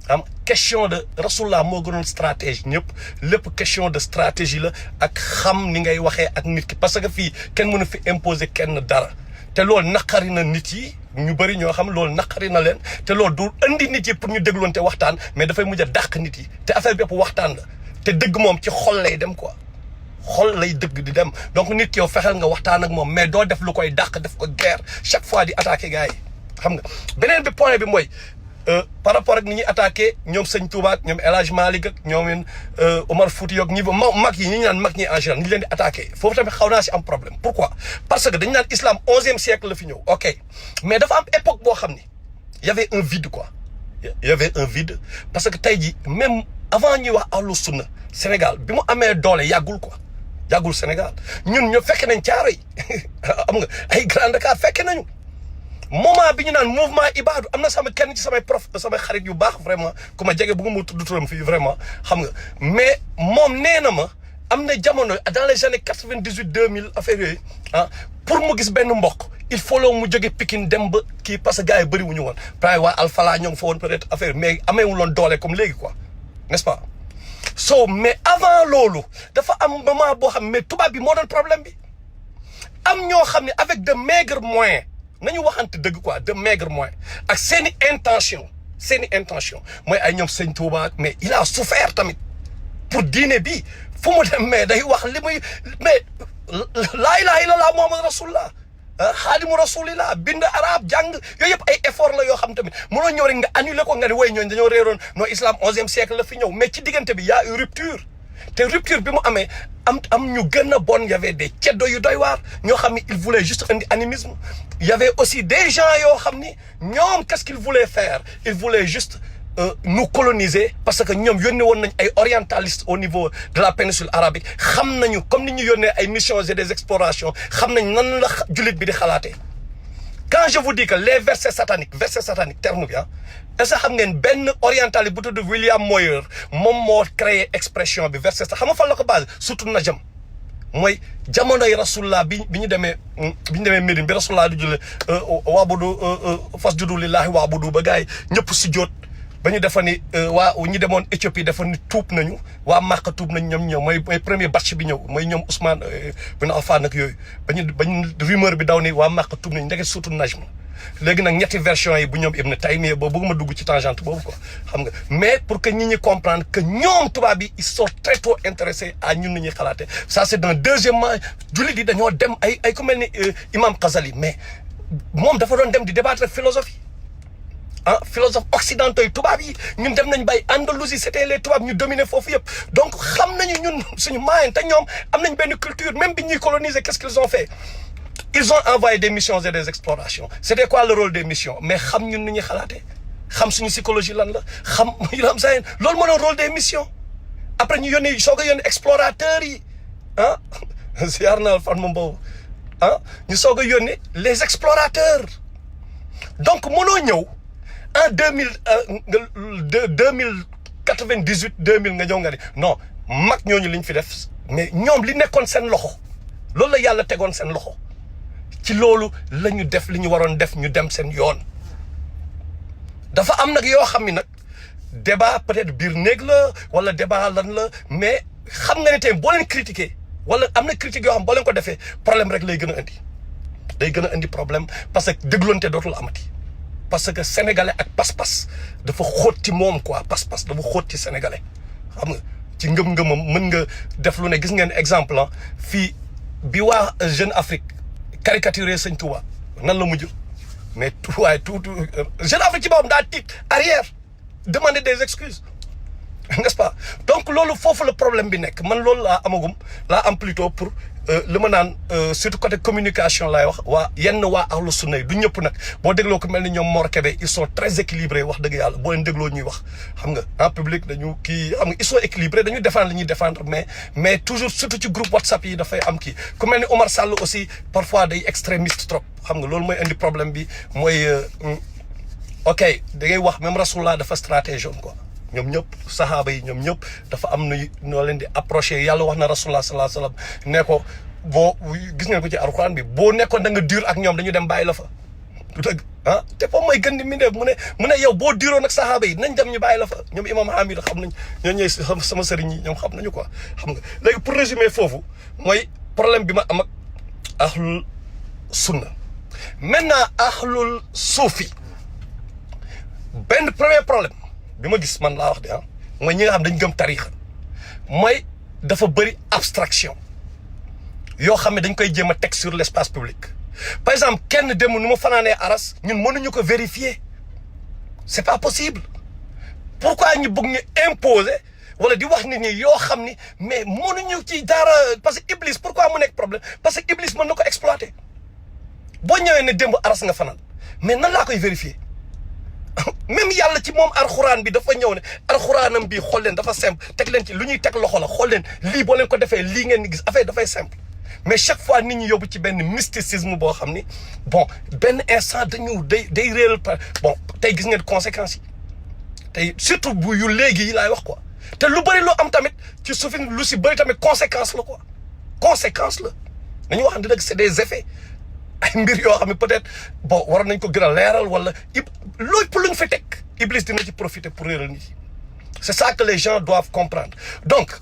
am question de rasulullah moo gënoon stratégie ñëpp lépp question de stratégie la ak xam ni ngay waxee ak nit ki parce que fii kenn mënu fi imposer kenn dara te loolu naqari na nit yi ñu bëri ñoo xam loolu naqari na leen te loolu du andi nit yi pour ñu dégloonte waxtaan mais dafay mujj a dàq nit yi te affaire bi yëpp waxtaan la te dëgg moom ci xol lay dem quoi xol lay dëgg di dem donc nit ki yow fexeel nga waxtaan ak moom mais doo def lu koy dàq def ko guerre chaque fois di attaquer gars yi xam nga beneen bi point bi mooy par rapport ak ni ñuy attaqué ñoom Sëñ Touba ak ñoom El Hadj Malick ak ñoom Omar Fouti ak ñi mag yi ñu naan mag ñi en général ni ñu leen di attaqué foofu tamit xaw naa si am problème pourquoi parce que dañu naan islam 11e siècle la fi ñëw ok mais dafa am époque boo xam ni y avait un vide quoi y avait un vide parce que tey jii même avant ñuy wax ahlu sunna Sénégal bi mu amee doole yàggul quoi yàggul Sénégal ñun ñu fekke nañ caaro yi am nga ay Grand Dakar fekke nañu moment bi ñu naan mouvement Ibadu am na sama kenn ci samay samay xarit yu baax vraiment ku ma jege bëgguma tudd turam fii vraiment xam nga mais moom nee na ma am na jamono dans les années 98 2000 affaire yooyu pour mu gis benn mbokk il faut loo mu jóge Pikine dem ba kii parce que gars yi bëri wu ñu woon peut-être waa Alfala ñoo ngi fa woon peut-être affaire mais ameewul woon doole comme léegi quoi n'est-ce pas so mais avant loolu dafa am moment boo xam mais tubaab bi moo doon problème bi am ñoo xam ne avec de maigres moyens nañu waxante dëgg quoi de maigres moyens ak seeni intention mooy ay ñoom Sëñ Touba mais il a souffert tamit pour diine bi fu mu dem mais day wax li muy mais laa ilaaha illallah Muhammad rasulullah xaadimu rasulillah bind arab jàng yooyu yëpp ay effort la yoo xam tamit mënoo ñëw rek nga annulé ko nga ne way ñooñu dañoo réeroon non islam 11e siècle la fi ñëw mais ci diggante bi y a une rupture te rupture bi mu amee am ñu gën a bon y avait des ceddo yu doy waar ñoo xam ni il voulait juste indi animisme y avait aussi des gens yoo xam ni ñoom qu'est-ce qu'ils voulaient faire ils voulaient juste nous coloniser parce que ñoom yónnee woon nañ ay orientalistes au niveau de la péninsule arabique xam nañu comme ni ñu yónnee ay missions et des explorations xam nañ nan la jullit bi di xalaatee quand je vous dis que les versets sataniques terme bi est-ce que xam ngeen benn orientaliste bu tudd William Moyer moom moo créé expression bi verset xam nga fan la ko base surtout najam mooy jamonoy rasulullah bi ñu demee Médine bi rasulullah di julle waabudu fasjudu lillahi waabudu ba gars yi ñëpp si jóot ba ñu defa ni waa ñi demoon Éthiopie dafa ni tuub nañu waa Màkka tuub nañ ñoom ñëw mooy premier batch bi ñëw mooy ñoom Ousmane bin Affan ak yooyu bañu rumeur bi daw ni waa Màkka tuub nañ ndeke surtout najm léegi nag ñetti version yi bu ñoom Ibn Taymiyya boobu bëgguma dugg ci tangente boobu quoi xam nga mais pour que ñi comprendre que ñoom tubaab bi ils sont très tôt intéressés à ñun ni ñuy xalaate ça c'est d'un deuxièmement jullit yi dañoo dem ay ku mel ni Imam Ghazali mais moom dafa doon dem di débattre philosophie philosophe occidentaux yi tubaab yi ñun dem nañ bay Andalousie c'était les tubaab ñu dominer foofu yëpp donc xam nañu ñun suñu moyen te ñoom am nañ benn culture même bi ñuy coloniser qu'est-ce qu'ils ont fait ils ont envoyé des missions et des explorations c'était quoi le rôle des missions mais xam ñun ni ñuy xalaatee xam suñu psychologie lan la xam yu am sayen loolu moo doon rôle des missions après ñu yónnee soo ko yónnee explorateurs yi siyaar na fan moom boobu ñu soog a yónnee les explorateurs donc mënoo ñëw en 2098 2000 nga ñëw nga ni non mag ñooñu liñ fi def mais ñoom li nekkoon seen loxo loolu la yàlla tegoon seen loxo ci loolu la ñu def li ñu waroon def ñu dem seen yoon dafa am nag yoo xam ni nag débat peut-être biir néeg la wala débat lan la mais xam nga ne tey boo leen critiquer wala am na critique yoo xam boo leen ko defee problème rek lay gën a indi day gën a indi problème parce que dégloonte dootul amati parce que sénégalais ak pas-pas dafa xóot ci moom quoi pas-pas dafa xóot ci sénégalais xam nga ci ngëm-ngëmam mën nga def lu ne gis ngeen exemple fii bi waa Jeune Afrique caricaturé Sëñ Touba nan la mujj mais waaye tout Jeune Afrique ci boppam daa tiit arrière demander des excuses n'est-ce pas donc loolu foofu le problème bi nekk man loolu laa am plutôt pour li ma naan surtout côté communication laay wax waa ahlu sunna yi du ñëpp nag boo dégloo ko mel ni ñoom Mor Kébé ils sont très équilibrés wax dëgg yàlla boo leen dégloo ñuy wax xam nga en public dañu kii xam nga ils sont équilibrés dañuy défendre li ñuy défendre mais toujours surtout ci groupe WhatsApp yi dafay am kii ku mel ni Omar Sall aussi parfois day extrémiste trop xam nga loolu mooy indi problème bi mooy ok da ngay wax même Rasulullah dafa stratégie quoi ñoom ñëpp saxaaba yi ñoom ñëpp dafa am na noo leen di approché yàlla wax na rasulullah sallallahu alayhi wasallam ne ko boo gis ngeen ko ci alxuraan bi boo nekkoon da nga dur ak ñoom dañu dem bàyyi la fa du dëgg te foofu mooy gën di mindeef mu ne yow boo duroon ak saxaaba yi nañ dem ñu bàyyi la fa ñoom imam Hamid xam nañ ñoo ñooy sama sëriñ yi ñoom xam nañu quoi xam nga léegi pour résumer foofu mooy problème bi ma am ak ahlul sunna maintenant ahlul suufi benn premier problème bi ma gis man laa wax de mooy ñi nga xam dañ gëm tarixa mooy dafa bëri abstraction yoo xam ne dañ koy jéem a teg sur l'espace public par exemple kenn dem nu ma fanaanee aras ñun mënuñu ko vérifier c'est pas possible pourquoi ñu bëgg ñu imposer wala di wax nit ñi yoo xam ni mais mënuñu ci dara parce que Iblis pourquoi mu nekk problème parce que Iblis mën na ko exploiter boo ñëwee ne démb aras nga fanaan mais nan laa koy vérifier même yàlla ci moom alxuraan bi dafa ñëw ne alxuraanam bi xool leen dafa simple teg leen ci lu ñuy teg loxo la xool leen lii boo leen ko defee lii ngeen di gis affaire dafay simple mais chaque fois nit ñi yóbbu ci benn mysticisme boo xam ni bon benn instant dañu day réeral par bon tey gis ngeen conséquences yi tey surtout bu yu léegi yi laay wax quoi te lu bëri lu am tamit ci suufin lu si bëri tamit conséquence la quoi conséquence la dañu wax ne dëgg c'est des effets ay mbir yoo xam ne peut-être bon war nañ ko gën a leeral wala lépp luñ fi teg Iblis dina ci profiter pour réeral nit yi c'est ça que les gens doivent comprendre donc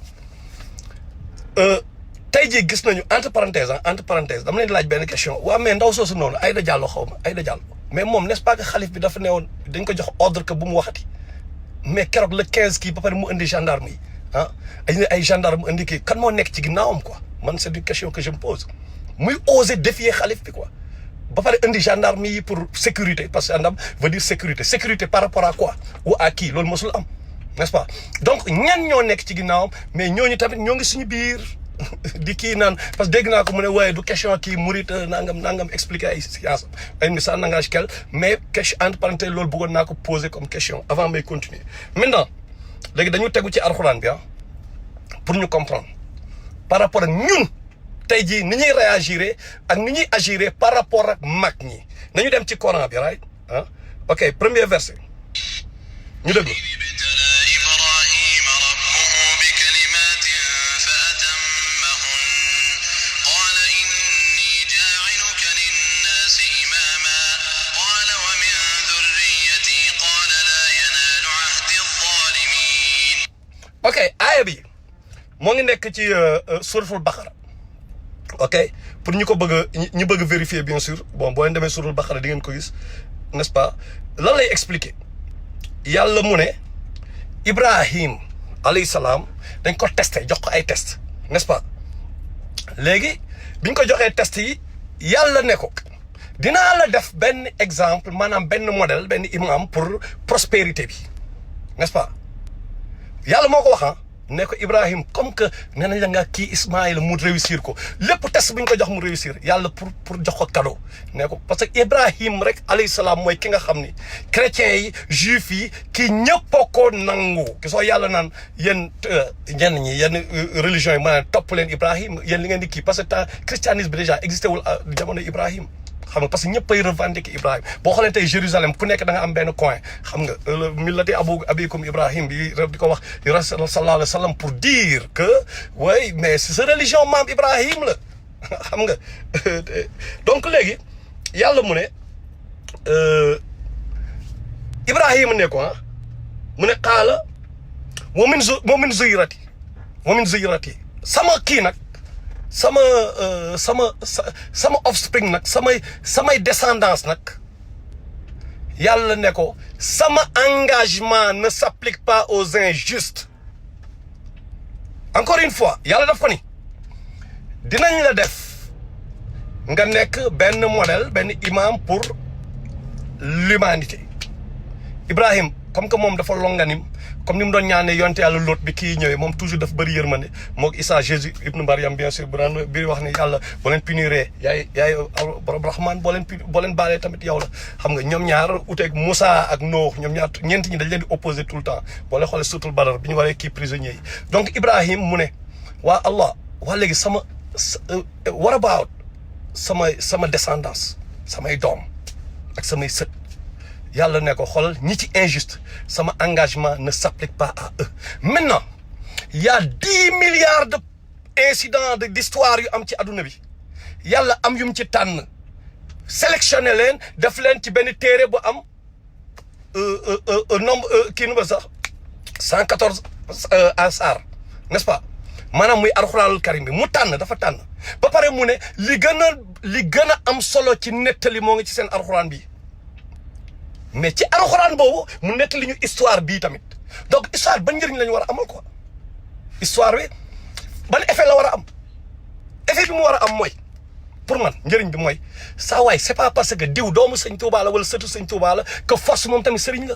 tey jii gis nañu entre parenthèse dama leen di laaj benn question waaw mais ndaw soosu noonu Aïda Diallo xaw ma Aïda Diallo mais moom n'est-ce pas que xalif bi dafa newoon dañ ko jox ordre que bu mu waxati mais keroog le 15 kii ba pare mu indi gendarme yi ay gendarme indi kii kan moo nekk ci ginnaawam quoi man c'est une question que je me pose muy oser défier xalif bi quoi ba pare indi gendarme yi pour sécurité parce que gendarme veut dire sécurité par rapport à quoi ou à qui loolu mosul am n'est-ce pas donc ñan ñoo nekk ci ginnaawam mais ñooñu tamit ñoo ngi suñu biir di kii naan parce que dégg naa ko mu ne waaye du question kii murit nangam expliquer ay science ay mi ça n'engage qu'elle mais question entre parenthèses loolu bëggoon naa ko poser comme question avant may continuer maintenant léegi dañu tegu ci alxuraan bi pour ñu comprendre par rapport ak ñun tey jii ni ñuy réagir ak ni ñuy agir par rapport ak mag ñi nañu dem ci Coran bi right ok premier verset ñu déglu ok aaya bi moo ngi nekk ci suratul Baqara ok pour ñu ko ñu bëgg vérifier bien sûr bon boo leen demee suratul Baqara di ngeen ko gis n'est-ce pas lan lay expliquer yàlla mu ne Ibrahim alayhi salaam dañ ko testé jox ko ay test n'est-ce pas léegi biñ ko joxee test yi yàlla ne ko dinaa la def benn exemple maanaam benn modèle benn imam pour prospérité bi n'est-ce pas yàlla moo ko wax ne ko Ibrahim comme que nee nañ la nga kii Ismaïla mu réussir ko lépp test bu ñu ko jox mu réussir yàlla pour jox ko cadeau ne ko parce que Ibrahim rek alayhi salaam mooy ki nga xam ni chrétiens yi juifs yi kii ñëpp a ko nangu ki soo yàlla naan yéen ñenn ñi yenn religions yi maanaam topp leen Ibrahim yéen li ngeen di kii parce que temps christianisme bi déjà existé wul jamono Ibrahim xam nga parce que ñëpp ay revendiquer Ibrahim boo xoolee tey Jérusalem ku nekk da nga am benn coin xam nga millati abikum Ibrahim bi di ko wax Rasul sallallahu alayhi wa sallam pour dire que oui mais c'est sa religion maam Ibrahim la xam nga donc léegi yàlla mu ne Ibrahim ne ko mu ne qaala wa min zuriyati sama kii nag sama offspring nag samay descendance nag yàlla ne ko sama engagement ne s'applique pas aux injustes encore une fois yàlla daf ko ni dinañ la def nga nekk benn modèle benn imam pour l'humanité Ibrahim comme que moom dafa longanim comme ni mu doon ñaanee yonte yàlla Lóot bi kii ñëwee moom toujours dafa bëri yërmande moog Isa Jésus ibnu Maryam bien sûr bu daan bi wax ni yàlla boo leen puniree yaay borom Rahman boo leen baalee tamit yow la xam nga ñoom ñaar uteeg Moussa ak Nooh ñoom ñaar ñeent ñi dañ leen di opposé tout le temps boo leen xoolee suutul Badar bi ñu waree kii prisonniers yi donc Ibrahim mu ne waa Allah waa léegi what about sama descendance samay doom ak samay sët yàlla ne ko xoolal ñi ci injuste sama engagement ne s'applique pas à eux maintenant il y a 10 milliards de incidents d'histoire yu am ci adduna bi yàlla am yum ci tànn sélectionné leen def leen ci benn téere bu am nombre kii nu ba sax 114 asar n'est-ce pas maanaam muy alxuraanul karim bi mu tànn dafa tànn ba pare mu ne li gën a am solo ci nettali moo ngi ci seen alxuraan bi mais ci alxuraan boobu mu nettali ñu histoire bii tamit donc histoire ban njëriñ la ñu war a amal quoi histoire bi ban effet la war a am effet bi mu war a am mooy pour man njëriñ bi mooy saa waay c'est pas parce que diw doomu sëñ Tuubaa la wala sëtu sëñ Tuubaa la que force moom tamit sëriñ la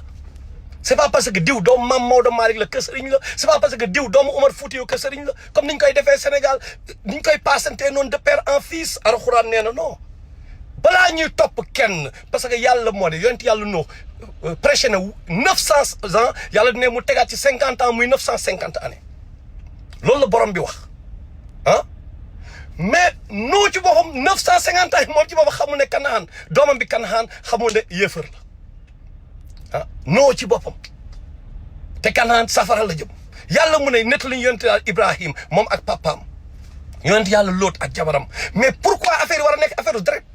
c'est pas parce que diw doomu Maam Maodo Malick la que sëriñ la c'est pas parce que diw doomu Omar Foutiyou que sëriñ la comme niñ koy defee Sénégal niñ koy passantee noonu de père en fils alxuraan nee na non balaa ñuy topp kenn parce que yàlla moo ne yonent yàlla noo prêché na 900 ans yàlla ne mu tegaat ci 50 ans muy 950 années loolu la borom bi wax ah mais noo ci boppam 950 ans moom ci boppam xamul ne Kanaan doomam bi Kanaan xamul ne yéefar la ah noo ci boppam te Kanaan safara la jëm yàlla mu ne nett lañu yonent yàlla Ibrahim moom ak papaam yonent yàlla Lóot ak jabaram mais pourquoi affaire yi war a nekk affaire direct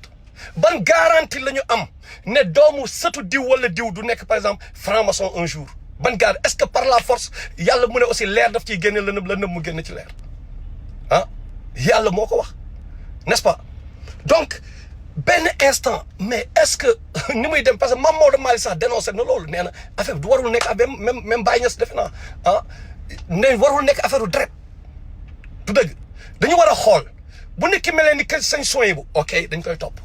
ban garantie la ñu am ne doomu sëtu diw wala diw du nekk par exemple franc-maçon un jour ban garantie est-ce que par la force yàlla mu ne aussi leer daf ciy génne lëndëm mu génn ci leer ah yàlla moo ko wax n'est-ce pas donc benn instant mais est-ce que ni muy dem parce que Mame Maodo Malick sax dénoncé na loolu nee na affaire bi du warul nekk même Baye Niass defe naa ah ne warul nekk affaire u deret du dëgg dañu war a xool bu nit ki mel ni que sañ soin bu ok dañ koy topp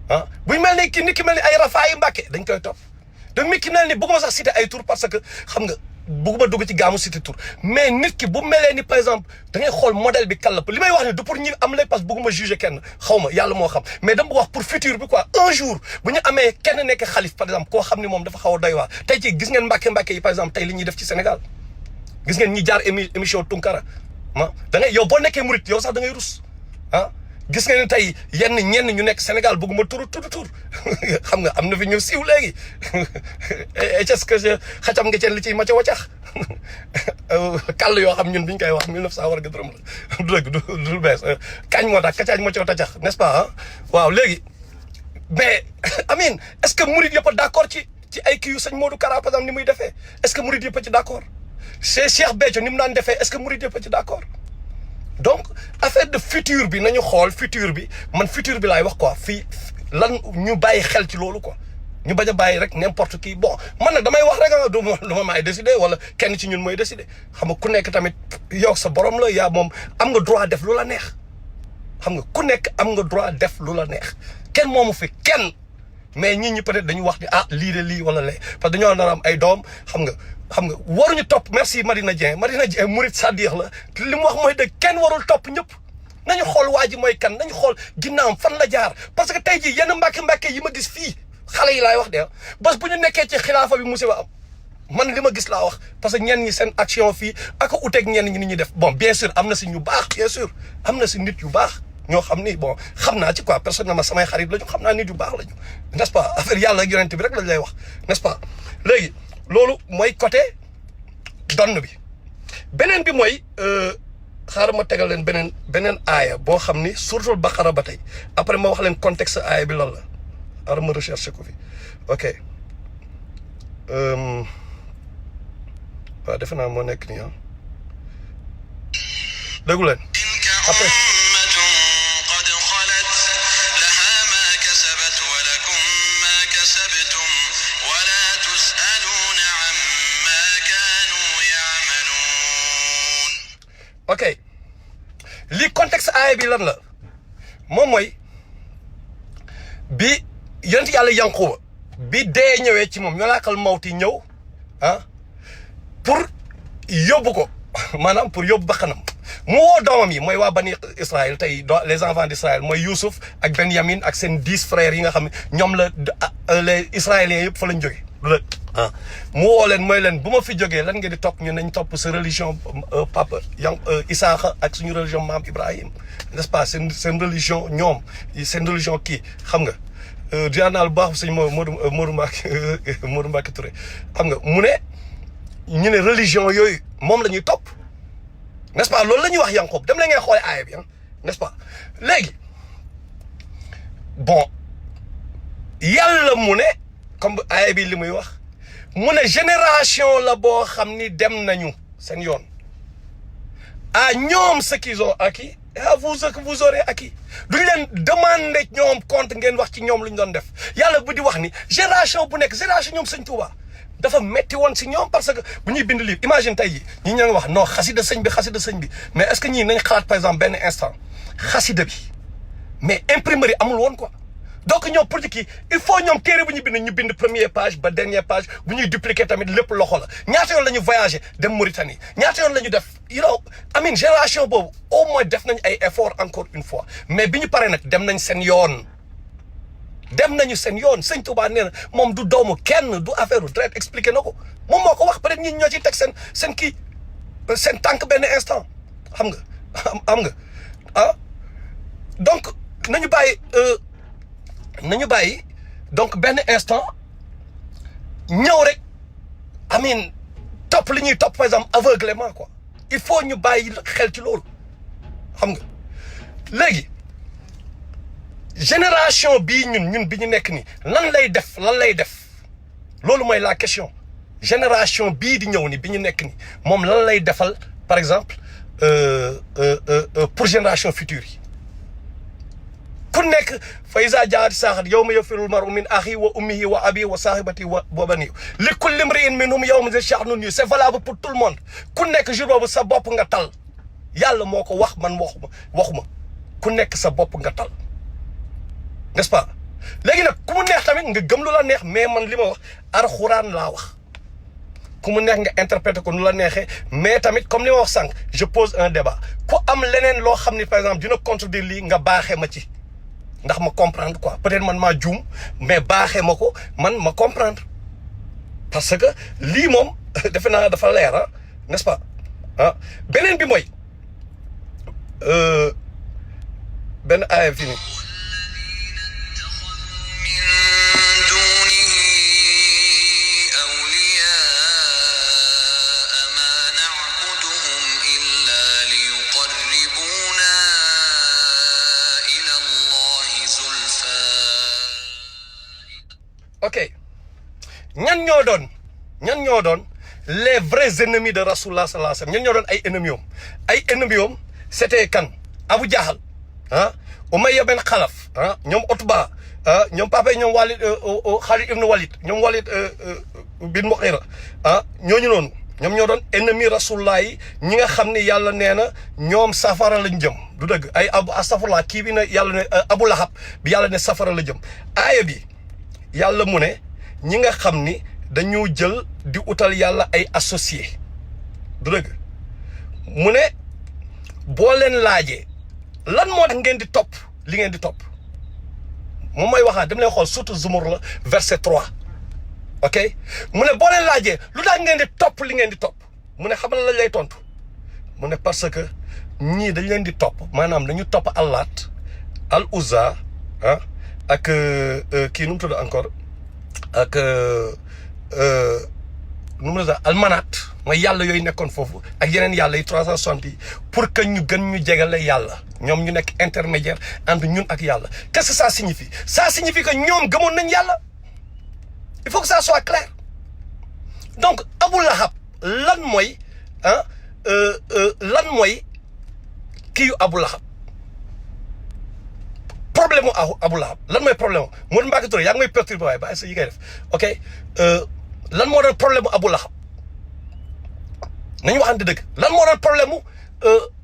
ah buñ mel ni ki nit ki mel ni ay Rafaayi Mbàkke dañ koy topp donc nit ki mel ni bëgguma sax citer ay tour parce que xam nga bëgguma dugg ci gaamu citer tour mais nit ki bu melee ni par exemple da ngay xool modèle bi kan la li may wax ni du pour ñi am lay parce que bëgguma juger kenn xaw ma yàlla moo xam mais dama bëgg wax pour futur bi quoi un jour bu ñu amee kenn nekk xalif par exemple koo xam ni moom dafa xaw a doy waar tey ci gis ngeen Mbàkke yi par exemple tey li ñuy def ci Sénégal gis ngeen ñi jaar émission Tunkara ah da ngay yow boo nekkee murit yow sax da ngay rus ah gis nga ne tey ñenn ñu nekk Sénégal bëgguma tur xam nga am na fi ñu siiw léegi est-ce que xacam nga ceen li ciy maca wacax kàll yoo xam ñun biñ koy wax 1900 war nga dërëm la du dëgg du bees kañ moo tax kacaañ maca tacax n'est-ce pas waaw léegi mais amin est-ce que murid yëpp a d'accord ci ay kii yu sëñ Modou Kara par exemple ni muy defee est-ce que murid yëpp a ci d'accord c'est Cheikh Béthio ni mu daan defee est-ce que murid yëpp a ci d'accord donc affaire de futur bi nañu xool futur bi man futur bi laay wax quoi fii lan ñu bàyyi xel ci loolu quoi ñu bañ a bàyyi rek n'importe qui bon man nag damay wax rek du ma maay décider wala kenn ci ñun mooy décider xam nga ku nekk tamit yow sa borom la yaa moom am nga droit def lu la neex xam nga ku nekk am nga droit def lu la neex kenn moomu fi kenn mais nit ñi peut-être dañu wax ni ah lii de lii wala lee parce que dañoo nar am ay doom xam nga waruñu topp merci Marina Dieng murid sadiq la li mu wax mooy de kenn warul topp ñëpp nañu xool waa ji mooy kan nañu xool ginnaawam fan la jaar parce que tey jii yenn mbàkke yi ma gis fii xale yi laay wax de bés bu ñu nekkee ci xilaafa bi musiba am man li ma gis laa wax parce que ñenn ñi seen action fii ak uteeg ñenn ñi ni ñuy def bon bien sûr am na si ñu baax bien sûr am na si nit yu baax ñoo xam ni bon xam naa ci quoi personnellement samay xarit lañu xam naa nit yu baax lañu n'est-ce pas affaire yàlla ak yonent bi rek lañ lay wax n'est-ce pas léegi loolu mooy côté donn bi beneen bi mooy xaaral ma tegal leen beneen aaya boo xam ni suratul Baqara ba tey après ma wax leen contexte aaya bi lan la xaaral ma recherché ko fi ok waaw defe naa moo nekk nii déggu leen après ok li contexte aaya bi lan la moom mooy bi yonent yàlla Yanquba bi dee ñëwee ci moom ñoo laakal mawti ñëw pour yóbbu ko maanaam pour yóbbu bakkanam mu woo doomam yi mooy waa bani Israël tey les enfants d'Israël mooy Youssouf ak Benyamin ak seen 10 frères yi nga xam ne ñoom la les israéliens yëpp fa lañ jógee mu woo leen mooy leen bu ma fi jógee lan ngeen di topp ñu nañ topp sa religion papa Isaaxa ak suñu religion maam Ibrahim n'est-ce pas seen religion ñoom seen religion kii xam nga dianaal baax suñu Modou Mbacké Touré xam nga mu ne ñu ne religion yooyu moom la ñuy topp n'est-ce pas loolu la ñuy wax Yanqoob dem la ngay xoole aaya bi n'est-ce pas léegi bon yàlla mu ne comme aaya bi li muy wax mu ne génération la boo xam ni dem nañu seen yoon à ñoom ce qu'ils ont acquis et à vous ce que vous aurez acquis duñ leen demander ñoom compte ngeen wax ci ñoom lu ñu doon def yàlla bu di wax ni génération bu nekk génération ñoom sëñ Touba dafa metti woon si ñoom parce que bu ñuy bind livre imagine tey jii ñi ña ngi wax non xasida sëñ bi mais est-ce que ñii nañ xalaat par exemple benn instant xasida bi mais imprimerie amul woon quoi donc ñoom politique yi il faut ñoom téere bu ñu bind première page ba dernière page bu ñuy dupliquer tamit lépp loxo la ñaata yoon la ñu voyagé dem Mauritanie ñaata yoon la ñu def amin génération boobu au moins def nañ ay effort encore une fois mais bi ñu paree nag dem nañ seen yoon sëñ Touba nee na moom du doomu kenn du affaire u dret expliqué na ko moom moo ko wax peut-être ñi ñoo ciy teg seen kii seen tànk benn instant xam nga donc nañu bàyyi donc benn instant ñëw rek amin topp li ñuy topp par exemple aveuglément quoi il faut ñu bàyyi xel ci loolu xam nga léegi génération bii ñun bi ñu nekk nii lan lay def loolu mooy la question génération bii di ñëw ni bi ñu nekk nii moom lan lay defal par exemple pour génération future yi ku nekk fa iza jaati saaxat yawma yafirul mar'u min axihi wa ummihi wa abihi wa sahibatihi wa banihi li kulli imri'in minhum yawma sha'nun yughnihi c'est valable pour tout le monde ku nekk jour boobu sa bopp nga tal yàlla moo ko wax man waxuma ku nekk sa bopp nga tal n'est-ce pas léegi nag ku mu neex tamit nga gëm lu la neex mais man li ma wax alxuraan laa wax ku mu neex nga interpréter ko nu la neexee mais tamit comme li ma wax sànq je pose un débat ku am leneen loo xam ni par exemple dina contredire lii nga baaxee ma ci ndax ma comprendre quoi peut-être man maa juum mais baaxee ma ko man ma comprendre parce que lii moom defe naa dafa leer n'est-ce pas beneen bi mooy benn aaya fii nii ok ñan ñoo doon les vrais ennemis de Rasulullah sallallahu alayhi wasallam ñan ñoo doon ay ennemis c'était kan Abu Jahal Umayya ben Khalaf ñoom Utba ñoom papa ñoom Walid Khalid ibn Walid ñoom Walid bin Mughira ñooñu noonu ñoom ñoo doon ennemi Rasulullah yi ñi nga xam ne yàlla nee na ñoom safara lañ jëm du dëgg ay astafurlah kii bi ne yàlla ne Abu Lahab bi yàlla ne safara la jëm aaya bi yàlla mu ne ñi nga xam ni dañoo jël di utal yàlla ay associé du dëgg mu ne boo leen laajee lan moo tax ngeen di topp li ngeen di topp moom mooy waxaat dem leen xool surtout Zumur la verset 3 ok mu ne boo leen laajee lu tax ngeen di topp li ngeen di topp mu ne xamal lañ lay tontu mu ne parce que ñii dañ leen di topp maanaam dañu topp Allaat al Uzza ak kii nu mu tudd encore ak nu mu tudd almanaat mooy yàlla yooyu nekkoon foofu ak yeneen yàlla yi 360 yi pour que ñu gën ñu jegale yàlla ñoom ñu nekk intermédiaire entre ñun ak yàlla qu'est-ce que ça signifie que ñoom gëmoon nañ yàlla il faut que ça soit clair donc Abu Lahab lan mooy kii yu Abu Lahab problème mu Abu Lahab lan mooy problème mu Modou Mbacké Touré yaa ngi may perturbé waaye ba sa yi ngay def ok lan moo doon problème mu Abu Lahab nañu waxante dëgg lan moo doon problème mu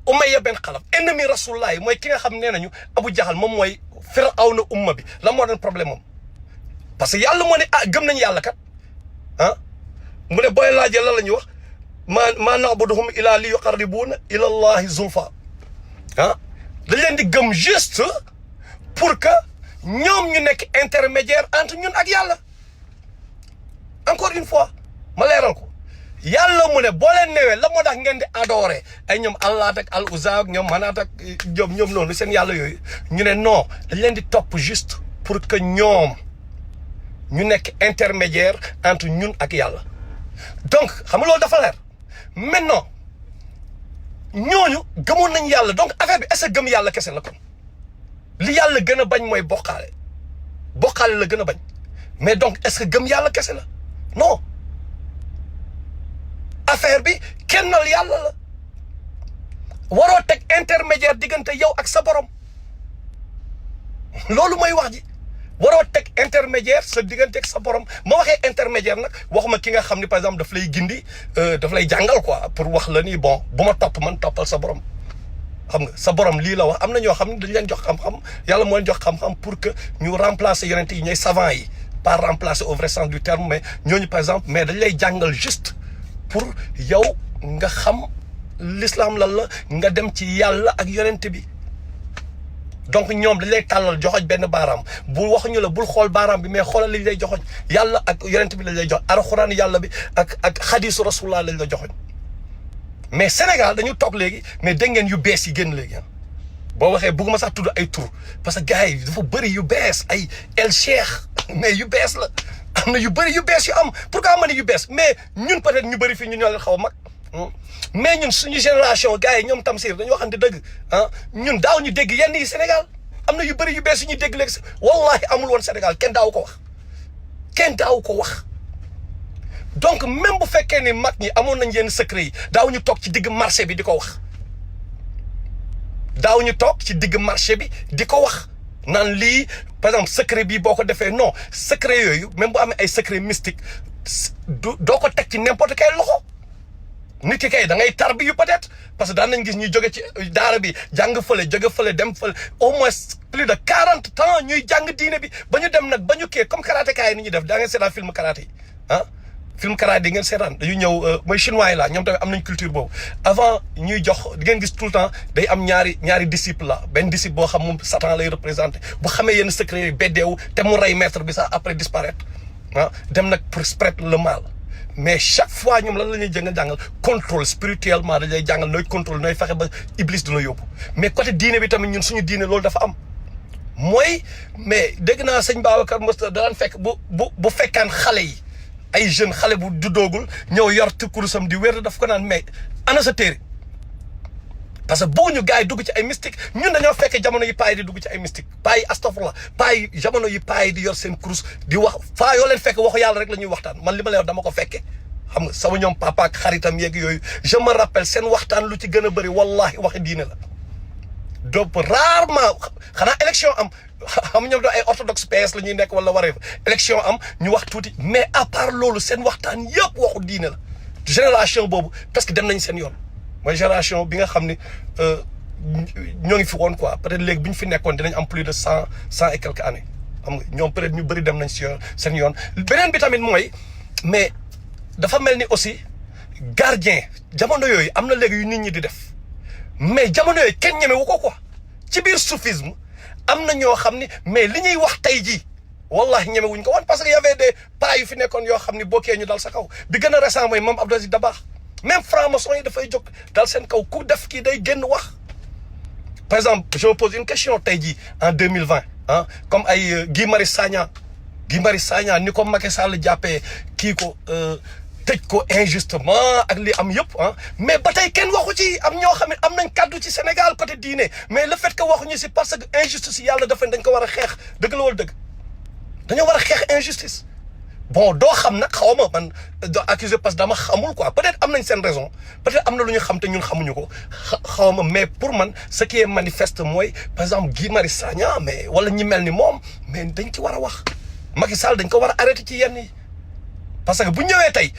Umayya ben Khalaf ennemi Rasulullah yi mooy ki nga xam nee nañu Abu Jahal moom mooy Firawna umma bi lan moo doon problème moom parce que yàlla moo ne gëm nañu yàlla kat mu ne booy laajee lan la ñuy wax maa na'buduhum illa li yuqarribuna ila Allahi zulfa dañ leen di gëm juste pour que ñoom ñu nekk intermédiaire entre ñun ak yàlla encore une fois ma leeral ko yàlla mu ne boo leen newee la moo tax ngeen di adorer ay ñoom Allaat ak al Uzza ak ñoom Manaat ak ñoom noonu seen yàlla yooyu ñu ne non dañ leen di topp juste pour que ñoom ñu nekk intermédiaire entre ñun ak yàlla donc xam nga loolu dafa leer maintenant ñooñu gëmoon nañ yàlla donc affaire bi est-ce que gëm yàlla kese la kon li yàlla gën a bañ mooy bokkaale la gën a bañ mais donc est-ce que gëm yàlla kese la non affaire bi kennal yàlla la waroo teg intermédiaire diggante yow ak sa borom loolu mooy wax ji waroo teg intermédiaire sa diggante ak sa borom ma waxee intermédiaire nag waxuma ki nga xam ni par exemple daf lay gindi daf lay jàngal quoi pour wax la ni bon bu ma topp man toppal sa borom xam nga sa borom lii la wax am na ñoo xam ne dañ leen jox xam-xam yàlla moo leen jox xam-xam pour que ñu remplacer yonent yi ñooy savants yi pas remplacer au vrai sens du terme mais ñooñu par exemple mais dañ lay jàngal juste pour yow nga xam l'islam lan la nga dem ci yàlla ak yonent bi donc ñoom dañ lay tàllal joxoñ benn baaraam bu waxuñu la bul xool baaraam bi mais xoolal liñ lay joxoñ yàlla ak yonent bi lañ lay jox alxuraan yàlla bi ak xadiisu rasulullah lañ la joxoñ mais Sénégal dañu toog léegi mais dégg ngeen yu bees yi génn léegi boo waxee bëgguma sax tudd ay tur parce que gars yi dafa bëri yu bees ay El Cheikh mais yu bees la am na yu bëri yu bees yu am pourquoi ma ne yu bees mais ñun peut-être ñu bëri fii ñun ñoo leen xaw a mag mais ñun suñu génération gars yi ñoom Tamsir dañoo waxante dëgg ñun daaw ñu dégg yenn yi Sénégal am na yu bëri yu bees yu ñuy dégg léegi wallahi amul woon Sénégal kenn daaw ko wax donc même bu fekkee ni mag ñi amoon nañ yenn secret yi daaw ñu toog ci digg marché bi di ko wax naan lii par exemple secret bi boo ko defee non secret yooyu même bu amee ay secret mystique doo ko teg ci n'importe quel loxo nit ki kay da ngay tarbi yu peut-être parce que daan nañ gis ñuy jóge ci daara bi jàng fële jóge fële dem fële au moins plus de 40 ans ñuy jàng diine bi ba ñu dem nag ba ñu kii comme karatéka yi ni ñuy def daa ngeen seetaan film karaté film karaté di ngeen seetaan dañu ñëw mooy chinois yi la ñoom tamit am nañ culture boobu avant ñuy jox di ngeen gis tout le temps day am ñaari disciple la benn disciple boo xam moom Satan lay représenté bu xamee yenn secret yooyu beddeewu te mu rey maître bi sax après disparaître dem nag pour spread le mal mais chaque fois ñoom lan la ñuy jàngal contrôle spirituellement dañ lay jàngal nooy contrôle nooy fexe ba iblis du la yóbbu mais côté diine bi tamit ñun suñu diine loolu dafa am mooy mais dégg naa sëñ Babacar Moussa daan fekk bu fekkaan xale yi ay jeunes xale bu juddoogul ñëw yor kurusam di wér daf ko naan mais ana sa téere parce que bëgguñu gars yi dugg ci ay mystique ñun dañoo fekk jamono yi paa yi di dugg ci ay mystique paa yi astafurlah paa yi jamono yi paa yi di yor seen kurus di wax faa yoo leen fekk waxu yàlla rek la ñuy waxtaan man li ma lay wax dama ko fekke xam nga sama ñoom papa ak xaritam yeeg yooyu je me rappelle seen waxtaan lu ci gën a bëri wallahi waxi diine la donc rarement xanaa élection am xam ñoom doo ay orthodoxe PS la ñuy nekk wala waree élection am ñu wax tuuti mais à part loolu seen waxtaan yëpp waxu diine la génération boobu parce que dem nañ seen yoon mooy génération bi nga xam ne ñoo ngi fi woon quoi peut-être léegi bi ñu fi nekkoon dinañ am plus de cent et quelques années xam nga ñoom peut-être ñu bëri dem nañ si yoon seen yoon beneen bi tamit mooy mais dafa mel ni aussi gardien jamono yooyu am na léegi yu nit ñi di def mais jamono yooyu kenn ñemewu ko quoi ci biir soufisme am na ñoo xam ni mais li ñuy wax tey jii wallahi ñemewuñ ko woon parce que y avait des pas yu fi nekkoon yoo xam ni bokkee ñu dal sa kaw bi gën a récent mooy moom Abdou Aziz Dabakh même franc-maçon yi dafay jóg dal seen kaw ku def kii day génn wax par exemple je me pose une question tey jii en 2020 comme ay Guy Marius Sagna ni ko Macky Sall jàppee kii ko tëj ko injustement ak li am yëpp mais ba tey kenn waxu ci am ñoo xam ne am nañ kàddu ci Sénégal côté diine mais le fait que waxuñu si parce que injustice yi yàlla dafa dañ ko war a xeex dëgg la wala dëgg dañoo war a xeex injustice bon doo xam nag xaw ma man doo accuser parce que dama xamul quoi peut-être am nañ seen raison peut-être am na lu ñu xam te ñun xamuñu ko xaw ma mais pour man ce qui est manifeste mooy par exemple Guy Marius Sagna mais wala ñi mel ni moom mais dañ ci war a wax Macky Sall dañ ko war a arrêté ci yenn yi parce que bu ñëwee tey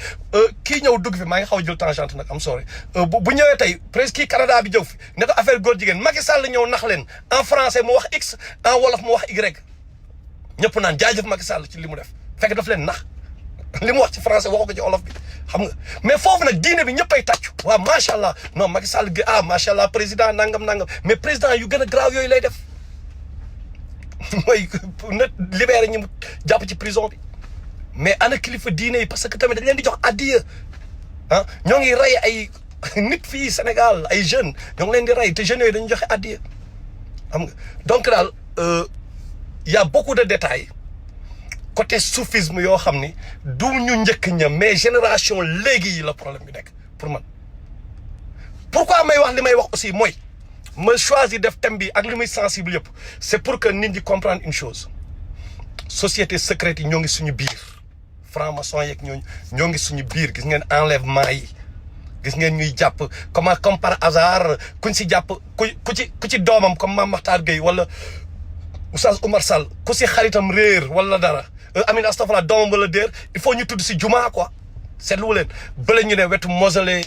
kii ñëw dugg fi maa ngi xaw a jël tangente nag am sorry bu ñëwee tey presque kii Canada bi jóg fi ne ko affaire góor jigéen Macky Sall ñëw nax leen en français mu wax x en wolof mu wax y ñëpp naan jaajëf Macky Sall ci li mu def fekk daf leen nax li mu wax ci français waxu ko ci wolof bi xam nga mais foofu nag diine bi ñëppay tàccu waaw macha allah non Macky Sall macha allah président nangam mais président yu gën a grave yooyu lay def mooy na libéré ñi mu jàpp ci prison bi. mais ana kilifa diine yi parce que tamit dañ leen di jox addiya ñoo ngi rey ay nit fii Sénégal ay jeunes ñoo ngi leen di rey te jeunes yooyu dañu joxe addiya xam nga donc daal y a beaucoup de détails côté soufisme yoo xam ni du ñu njëkk ña mais génération léegi yi la problème bi nekk pour man. pourquoi may wax li may wax aussi mooy ma choisir def thème bi ak li muy sensible yëpp c'est pour que nit ñi comprendre une chose société secrète yi ñoo ngi suñu biir. franc-maçon yeeg ñoo ngi suñu biir gis ngeen enlèvement yi gis ngeen ñuy jàpp comme par hasard kuñ si jàpp ku ci doomam comme Mame Makhtar Gueye wala Oustaz Oumar Sall ku si xaritam réer wala dara Amine astafurlah doomam wala déer il faut ñu tudd si jumaa quoi seetlu leen bële ñu ne wetu mausolée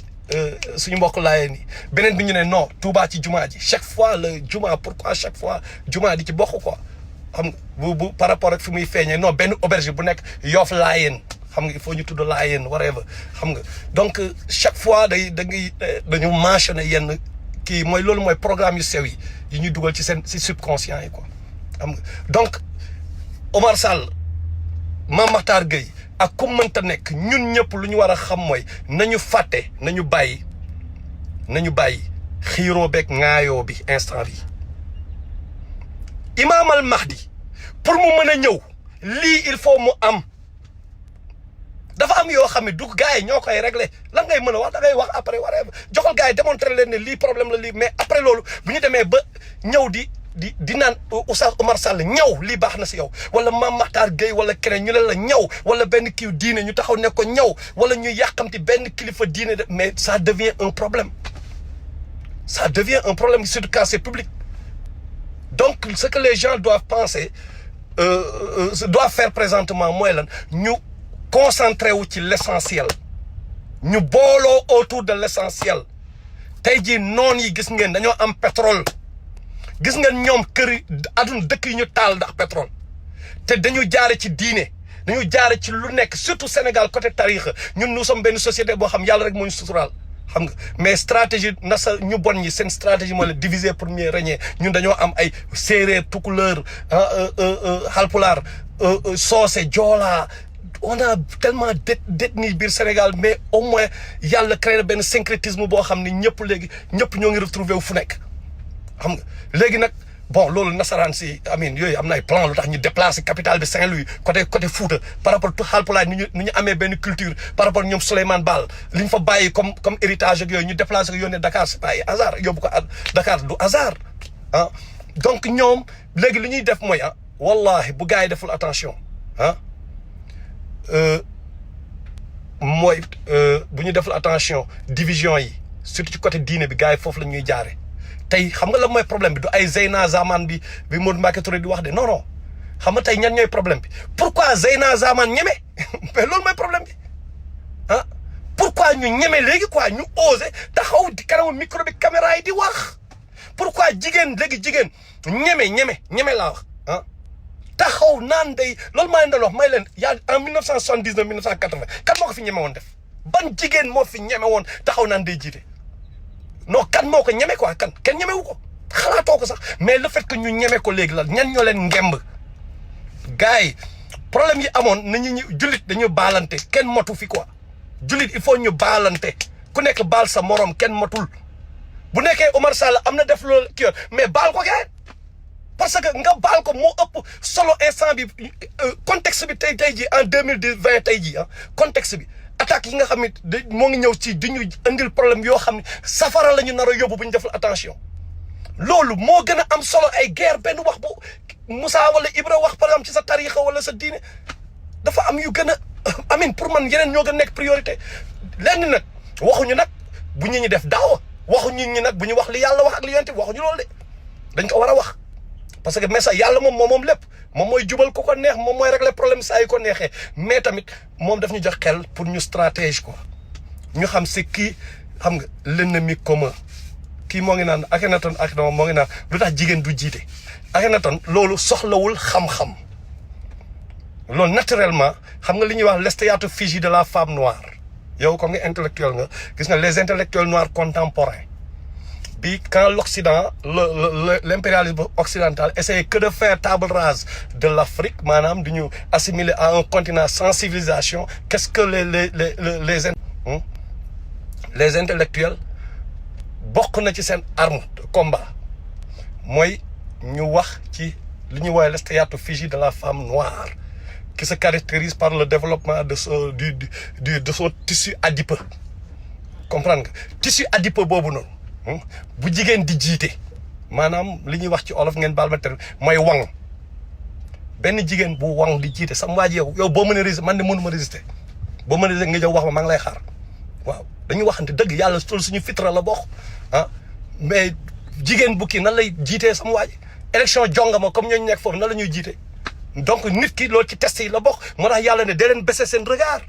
suñu mbokk laayeen yi beneen bi ñu ne non Touba ci jumaa ji chaque fois le jumaa pourquoi chaque fois jumaa di ci bokk quoi xam nga bu par rapport ak fi muy feeñee non benn auberge bu nekk Yoff laayeen xam nga il faut ñu tudd laayeen whatever xam nga donc chaque fois dañu mentionné yenn kii mooy loolu mooy programme yu sew yi ñuy dugal ci seen ci subconscient yi quoi xam nga donc Omar Sall Mame Makhtar Gueye ak ku mënta nekk ñun ñëpp lu ñu war a xam mooy nañu fàtte nañu bàyyi xiiroo beeg ŋaayoo bi instant bi Imam al Mahdi pour mu mën a ñëw lii il faut mu am dafa am yoo xam ne du gars yi ñoo koy réglé lan ngay mën a wax da ngay wax après whatever joxal gars yi démontrer leen ne lii problème la lii mais après loolu bu ñu demee ba ñëw di naan Oustaz Omar Sall ñëw lii baax na si yow wala Mame Makhtar Gueye wala keneen ñu ne la ñëw wala benn kii diine ñu taxaw ne ko ñëw wala ñu yàqamti benn kilifa diine de mais ça devient un problème surtout quand c'est public donc ce que les gens doivent penser doivent faire présentement mooy lan ñu concentré wu ci l'essentiel ñu booloo autour de l'essentiel tey jii noon yi gis ngeen dañoo am pétrole gis ngeen ñoom kër yi aduna dëkk yi ñu taal ndax pétrole te dañu jaare ci diine dañu jaare ci lu nekk surtout Sénégal côté tarixa ñun nous sommes benn société boo xam yàlla rek moo ñu suturaal xam nga mais stratégie nasa ñu bon ñi seen stratégie mooy la diviser pour mieux régner ñun dañoo am ay séeréer tukuleur halpulaar soose joolaa on a tellement d'ethnie biir Sénégal mais au moins yàlla créé benn syncrétisme boo xam ne ñëpp léegi ñëpp ñoo ngi retrouver wu fu nekk xam nga léegi nag bon loolu nasaraan si amin yooyu am na ay plan lu tax ñu déplacer capitale de Saint-Louis côté Fouta par rapport tout Haalpulaar ni ñu amee benn culture par rapport ñoom Souleymane Baal li ñu fa bàyyi comme héritage ak yooyu ñu déplacer ko yónnee Dakar c'est pas ay hasard yóbbu ko Dakar du hasard ah donc ñoom léegi li ñuy def mooy wallahi bu gars yi deful attention mooy bu ñu deful attention division yi surtout ci côté diine bi gars yi foofu la ñuy jaare tey xam nga la mooy problème bi du ay Zeyna Zaman bi Modou Mbacké Touré di wax de non non xam nga tey ñan ñooy problème bi pourquoi Zeyna Zaman ñeme mais loolu mooy problème bi pourquoi ñu ñeme léegi quoi ñu osé taxaw di kanamu micro bi caméra yi di wax pourquoi jigéen ñeme laa wax taxaw naan day loolu maa leen doon wax may leen yaa en 1979 1980 kan moo ko fi ñeme woon def ban jigéen moo fi ñeme woon taxaw naan day jiite non kan moo ko ñeme quoi kenn ñemewu ko xalaatoo ko sax mais le fait que ñu ñeme ko léegi la ñan ñoo leen ngemb gars yi problème yi amoon nañu jullit dañu baalante kenn motu fi quoi jullit il faut ñu baalante ku nekk baal sa morom kenn motul bu nekkee Omar Sall am na def loolu kii mais baal ko kay parce que nga baal ko moo ëpp solo instant bi contexte bi tey jii en 2020 tey jii contexte bi attaques yi nga xam ne moo ngi ñëw ci di ñu indil problème yoo xam ne safara la ñu nar a yóbbu bu ñu deful attention loolu moo gën a am solo ay guerre benn wax bu Moussa wala Ibra wax par exemple ci sa tarixa wala sa diine dafa am yu gën a amin pour man yeneen ñoo gën a nekk priorité lenn nag waxuñu nag bu ñu def daawa waxuñu ñi nag bu ñu wax li yàlla wax ak li yonent bi waxuñu loolu de dañ ko war a wax parce que message yàlla moom lépp moom mooy jubal ku ko neex moom mooy régler problème saa yi ko neexee mais tamit moom daf ñu jox xel pour ñu stratégie quoi ñu xam c'est kii xam nga l'ennemi commun kii moo ngi naan Akhenaton moo ngi naan lu tax jigéen du jiite Akhenaton loolu soxlawul xam-xam loolu naturellement xam nga li ñuy wax l'estéatophygie de la femme noire yow comme nga intellectuel nga gis nga les intellectuels noirs contemporains bi quand l'Occident l'impérialisme occidental essayait que de faire table rase de l'Afrique maanaam du ñu assimiler à un continent sans civilisation qu'est-ce que les intellectuels bokk na ci seen arme de combat mooy ñu wax ci li ñuy woowee l'estéatophygie de la femme noire qui se caractérise par le développement de son tissu adipeux comprendre nga tissu adipeux boobu noonu bu jigéen di jiite maanaam li ñuy wax ci olof ngeen baal ma ter mooy wang benn jigéen bu wang di jiite sam waa ji yow boo mën a résister man de mënuma résister boo mën a résister nga jëw wax ma maa ngi lay xaar waaw dañuy waxante dëgg yàlla suñu fitra la bokk mais jigéen bu kii nan lay jiitee sam waa ji élection jongama comme ñooñu nekk foofu nan la ñuy jiite donc nit ki loolu ci test yi la bokk moo tax yàlla ne dee leen baisser seen regard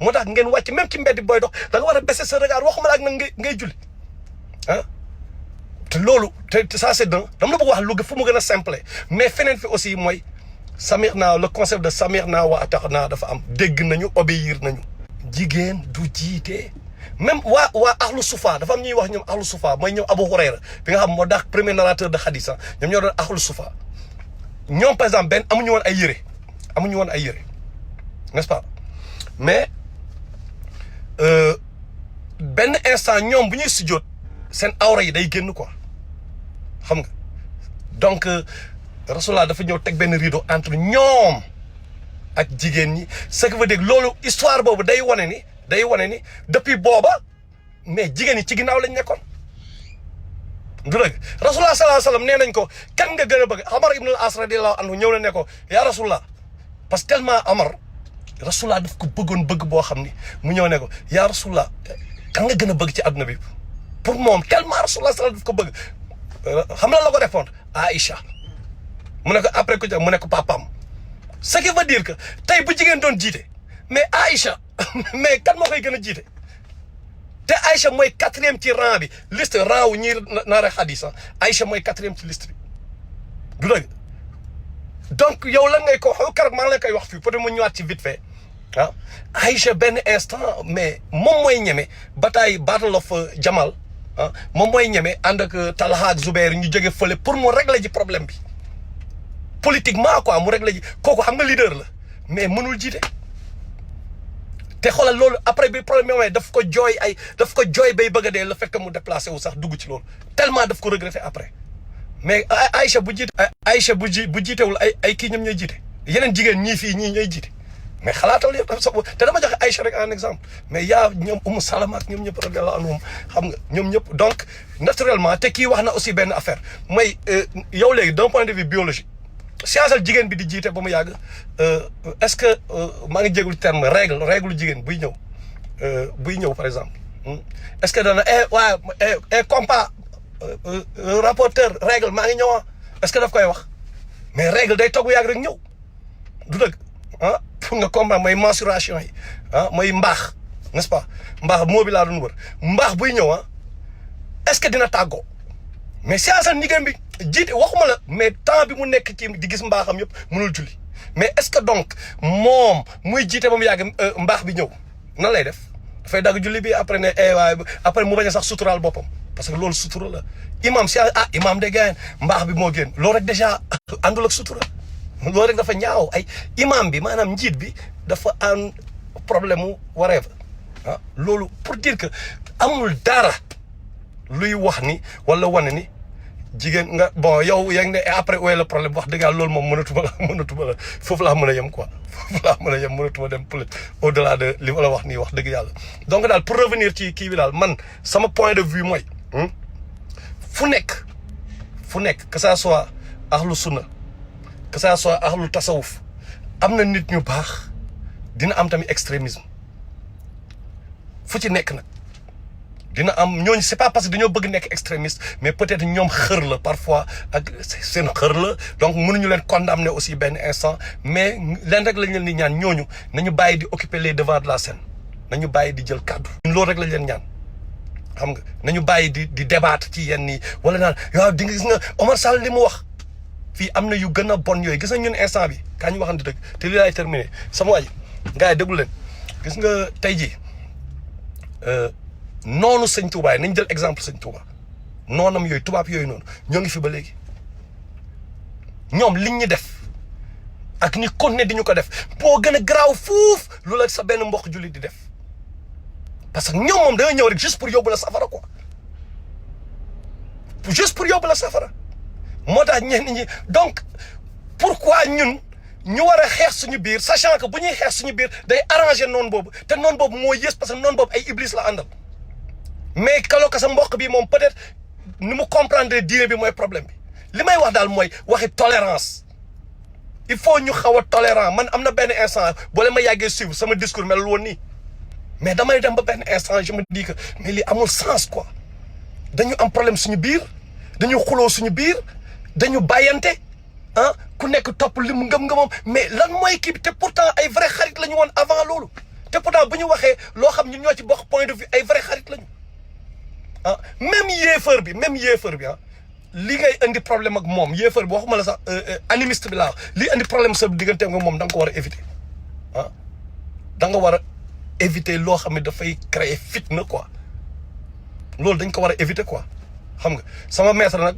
moo tax ngeen wàcc même ci mbedd booy dox da nga war a baisser sa regard waxuma la ak nag ngay julli ah te loolu te ça c'est dama la bëgg wax lu fu mu gën a simple mais feneen fi aussi mooy samirna le concept de samirna wa ata'na dafa am dégg nañu obéir nañu jigéen du jiite même waa ahlu sufa dafa am ñuy wax ñoom ahlu sufa mooy ñoom Abu Hurayra bi nga xam moo daax premier narrateur de hadith ñoom ñoo doon ahlu sufa ñoom par exemple benn amuñu woon ay yére n'est-ce pas mais benn instant ñoom bu ñuy sujjóot seen awra yi day génn quoi xam nga donc Rasulullah dafa ñëw teg benn rideau entre ñoom ak jigéen ñi ce qui veut dire loolu histoire boobu day wane ni depuis booba mais jigéen ñi ci ginnaaw lañ nekkoon du dëgg Rasulullah sallallahu alayhi wasallam nee nañ ko kan nga gën a bëgg Amar ibn al-As radiyallahu anhu ñëw na ne ko yaa Rasulullah parce que tellement Amar Rasulullah daf ko bëggoon bëgg boo xam ni mu ñëw ne ko yaa Rasulullah kan nga gën a bëgg ci adduna bi pour moom tellement Rasulullah sallallahu daf ko bëgg xam la ko répondre Aïcha mu ne ko après ku mu ne ko papam ce qui veut dire que tey bu jigéen doon jiite mais Aïcha mais kan moo koy gën a jiite te Aïcha mooy 4e ci rang bi liste rang wu ñuy naare xadis Aïcha mooy 4e ci liste bi du dëgg donc yow lan ngay ko xaw keroog maa ngi la koy wax fii peut-être mu ñëwaat ci vite fait ah Aïcha benn instant mais moom mooy ñeme bataille battle of Jamal ah moom mooy ñeme ànd ak Talha ak Zubair ñu jóge fële pour mu régler ji problème bi politiquement quoi mu régler ji kooku xam nga leader la mais mënul jiite te xoolal loolu après bi problème bi mooy daf ko jooy bay bëgg a dee le fait que mu déplacé wu sax dugg ci loolu tellement daf ko regretter après mais Aïcha bu jiitewul ay kii ñoom ñooy jiite yeneen jigéen ñii fii ñii ñooy jiite mais xalaatal yëpp te dama joxe Aïcha rek en exemple mais yaa ñoom Umu Salama ak ñoom ñëpp radiyallahu anhum xam nga ñoom ñëpp donc naturellement te kii wax na aussi benn affaire mooy yow léegi d'un point de vue biologique scienceal jigéen bi di jiite ba mu yàgg est-ce que maa ngi jégul terme règle jigéen buy ñëw par exemple est-ce que dana compas rapporteur règle maa ngi ñëw est-ce que daf koy wax mais règle day toog bu yàgg rek ñëw du dëgg ah pour nga comprendre mooy mensuration yi ah mooy mbaax n'est-ce pas mbaax moo bi laa doon wër mbaax buy ñëw est-ce que dina tàggoo mais scienceal jigéen bi jiite waxuma la mais temps bi mu nekk ci di gis mbaaxam yëpp mënul julli mais est-ce que donc moom muy jiite ba mu yàgg mbaax bi ñëw nan lay def dafay dagg julli bi après ne waaye après mu bañ a sax suturaal boppam parce que loolu sutura la imam si imam de gayen mbaax bi moo génn loolu rek déjà àndul ak sutura loolu rek dafa ñaaw ay imam bi maanaam njiit bi dafa am problème mu wareef loolu pour dire que amul dara luy wax ni wala wane ni jigéen nga bon yow yaa ngi ne après où est le problème wax dëgg yàlla loolu moom mënatuma la foofu laa mën a yem quoi mënatuma dem plus au delà de li ma la wax nii wax dëgg yàlla donc daal pour revenir ci kii bi daal man sama point de vue mooy fu nekk que ça soit ahlu sunna que ça soit ahlu tasawuf am na nit ñu baax dina am tamit extrémisme fu ci nekk nag dina am ñooñu c'est pas parce que dañoo bëgg nekk extrémiste mais peut-être ñoom xër la parfois ak seen xër la donc mënuñu leen condamner aussi benn instant mais leen rek lañ leen di ñaan ñooñu nañu bàyyi di occuper les devants de la scène nañu bàyyi di jël kàddu ñun loolu rek lañ leen ñaan xam nga nañu bàyyi di débattre ci yenn yi wala naan waaw di nga gis nga Omar Sall li mu wax fii am na yu gën a bon yooyu gis nga ñun instant bi kaa ñu waxante dëgg te li laay terminé sama waa ji gars yi déglu leen gis nga tey jii noonu sëñ Touba nañ jël exemple sëñ Touba noonam yooyu tubaab yooyu noonu ñoo ngi fi ba léegi ñoom liñ ñu def ak ni continuer di ñu ko def boo gën a garaaw fuuf lu la sa benn mbokk jullit di def parce que ñoom moom dañoo ñëw rek juste pour yóbbu la safara quoi juste pour yóbbu la safara moo tax ñenn ñi donc pourquoi ñun ñu war a xeex suñu biir sachant que bu ñuy xeex suñu biir day arranger noonu boobu te noonu boobu moo yées parce que noonu boobu ay iblis la àndal mais kaloo ka sa mbokk bi moom peut-être ni mu comprendre diine bi mooy problème bi li may wax daal mooy waxi tolérance il faut ñu xaw a tolérant man am na benn instant boole ma yàggee suivre sama discours melul woon nii mais damay dem ba benn instant je me dis que mais li amul sens quoi dañu am problème suñu biir dañu xuloo suñu biir dañu bàyyante ku nekk topp li mu ngëm-ngëmam mais lan mooy kii te pourtant ay vrai xarit la ñu woon avant loolu te pourtant bu ñu waxee loo xam ñun ñoo ci bokk point de vue ay vrai xarit lañu ah même yéefar bi ah li ngay indi problème ak moom yéefar bi waxuma la sax animiste bi laa wax li indi problème sa diggante nga moom da nga ko war a éviter ah da nga war a éviter loo xam ne dafay créer fitna quoi loolu dañ ko war a éviter quoi xam nga sama maître nag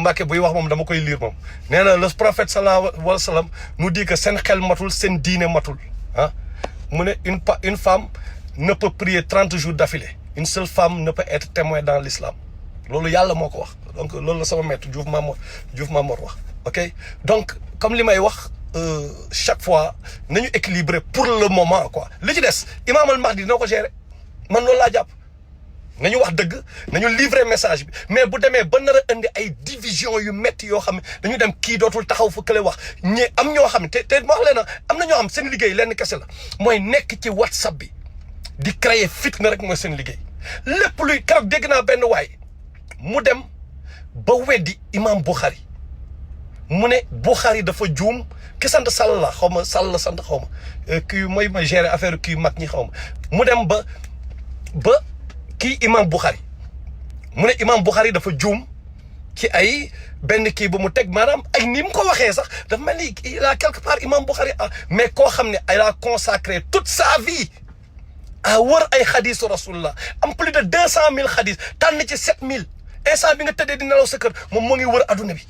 Mbacke buy wax moom dama koy lire moom nee na le prophète sallallahu alayhi wa sallam nous dit que seen xel matul seen diine matul ah mu ne une femme ne peut prier 30 jours d'affilée une seule femme ne peut être témoin dans l'islam loolu yàlla moo ko wax donc loolu la sama maître Diouf Mamor wax ok donc comme li may wax chaque fois nañu équilibrer pour le moment quoi li ci des Imam Al Mahdi dina ko gérer man loolu laa jàpp nañu wax dëgg nañu livrer message bi mais bu demee ba nar a indi ay division yu métti yoo xam ne dañu dem kii dootul taxaw fu kële wax ñi am ñoo xam ne te ma wax leen am na ñoo xam seen liggéey lenn kese la mooy nekk ci WhatsApp bi di créer fitna rek mooy seen liggéey lépp luy keroog dégg naa benn waay mu dem ba weddi imam Bukhari mu ne Bukhari dafa juum ki sant Sall la xaw ma Sall la sant xaw ma kii mooy ma gérer affaire kii mag ñi xaw ma mu dem ba kii imam Bukhari mu ne imam Bukhari dafa juum ci ay benn kii bu mu teg maanaam ay ni mu ko waxee sax dafa mel ni il a quelque part imam Bukhari mais koo xam ne il a consacré toute sa vie à wër ay xadisu rasulullah am plus de 200 000 xadis tànn ci 7 000 instant bi nga tëddee di nelaw sa kër moom moo ngi wër adduna bi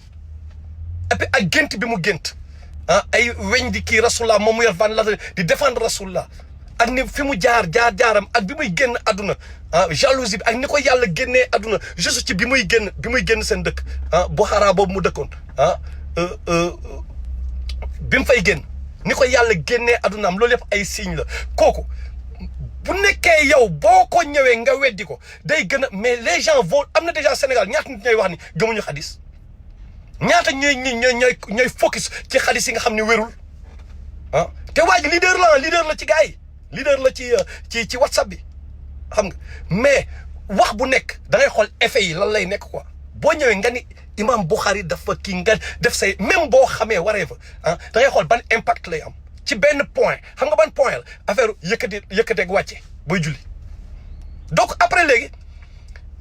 et puis ak gént bi mu gént ay weñ di kii rasulullah moom mu yor van la di défendre rasulullah ak ni fi mu jaaram ak bi muy génn adduna jalousie bi ak ni ko yàlla génnee adduna juste ci bi muy génn seen dëkk Buxara boobu mu dëkkoon bi mu fay génn ni ko yàlla génnee addunaam loolu yëpp ay signe la kooku bu nekkee yow boo ko ñëwee nga weddi ko day gën a mais les gens vont am na déjà Sénégal ñaata nit ñooy wax ni gëmuñu xadis ñaata ñooy focus ci xadis yi nga xam ne wérul te waa ji leader la ci gars yi leader la ci WhatsApp bi xam nga mais wax bu nekk da ngay xool effet yi lan lay nekk quoi boo ñëwee nga ni imam Bukhari dafa kii nga def say même boo xamee waree fa da ngay xool ban impact lay am ci benn point xam nga ban point la affaire yëkkateeg wàcce booy julli donc après léegi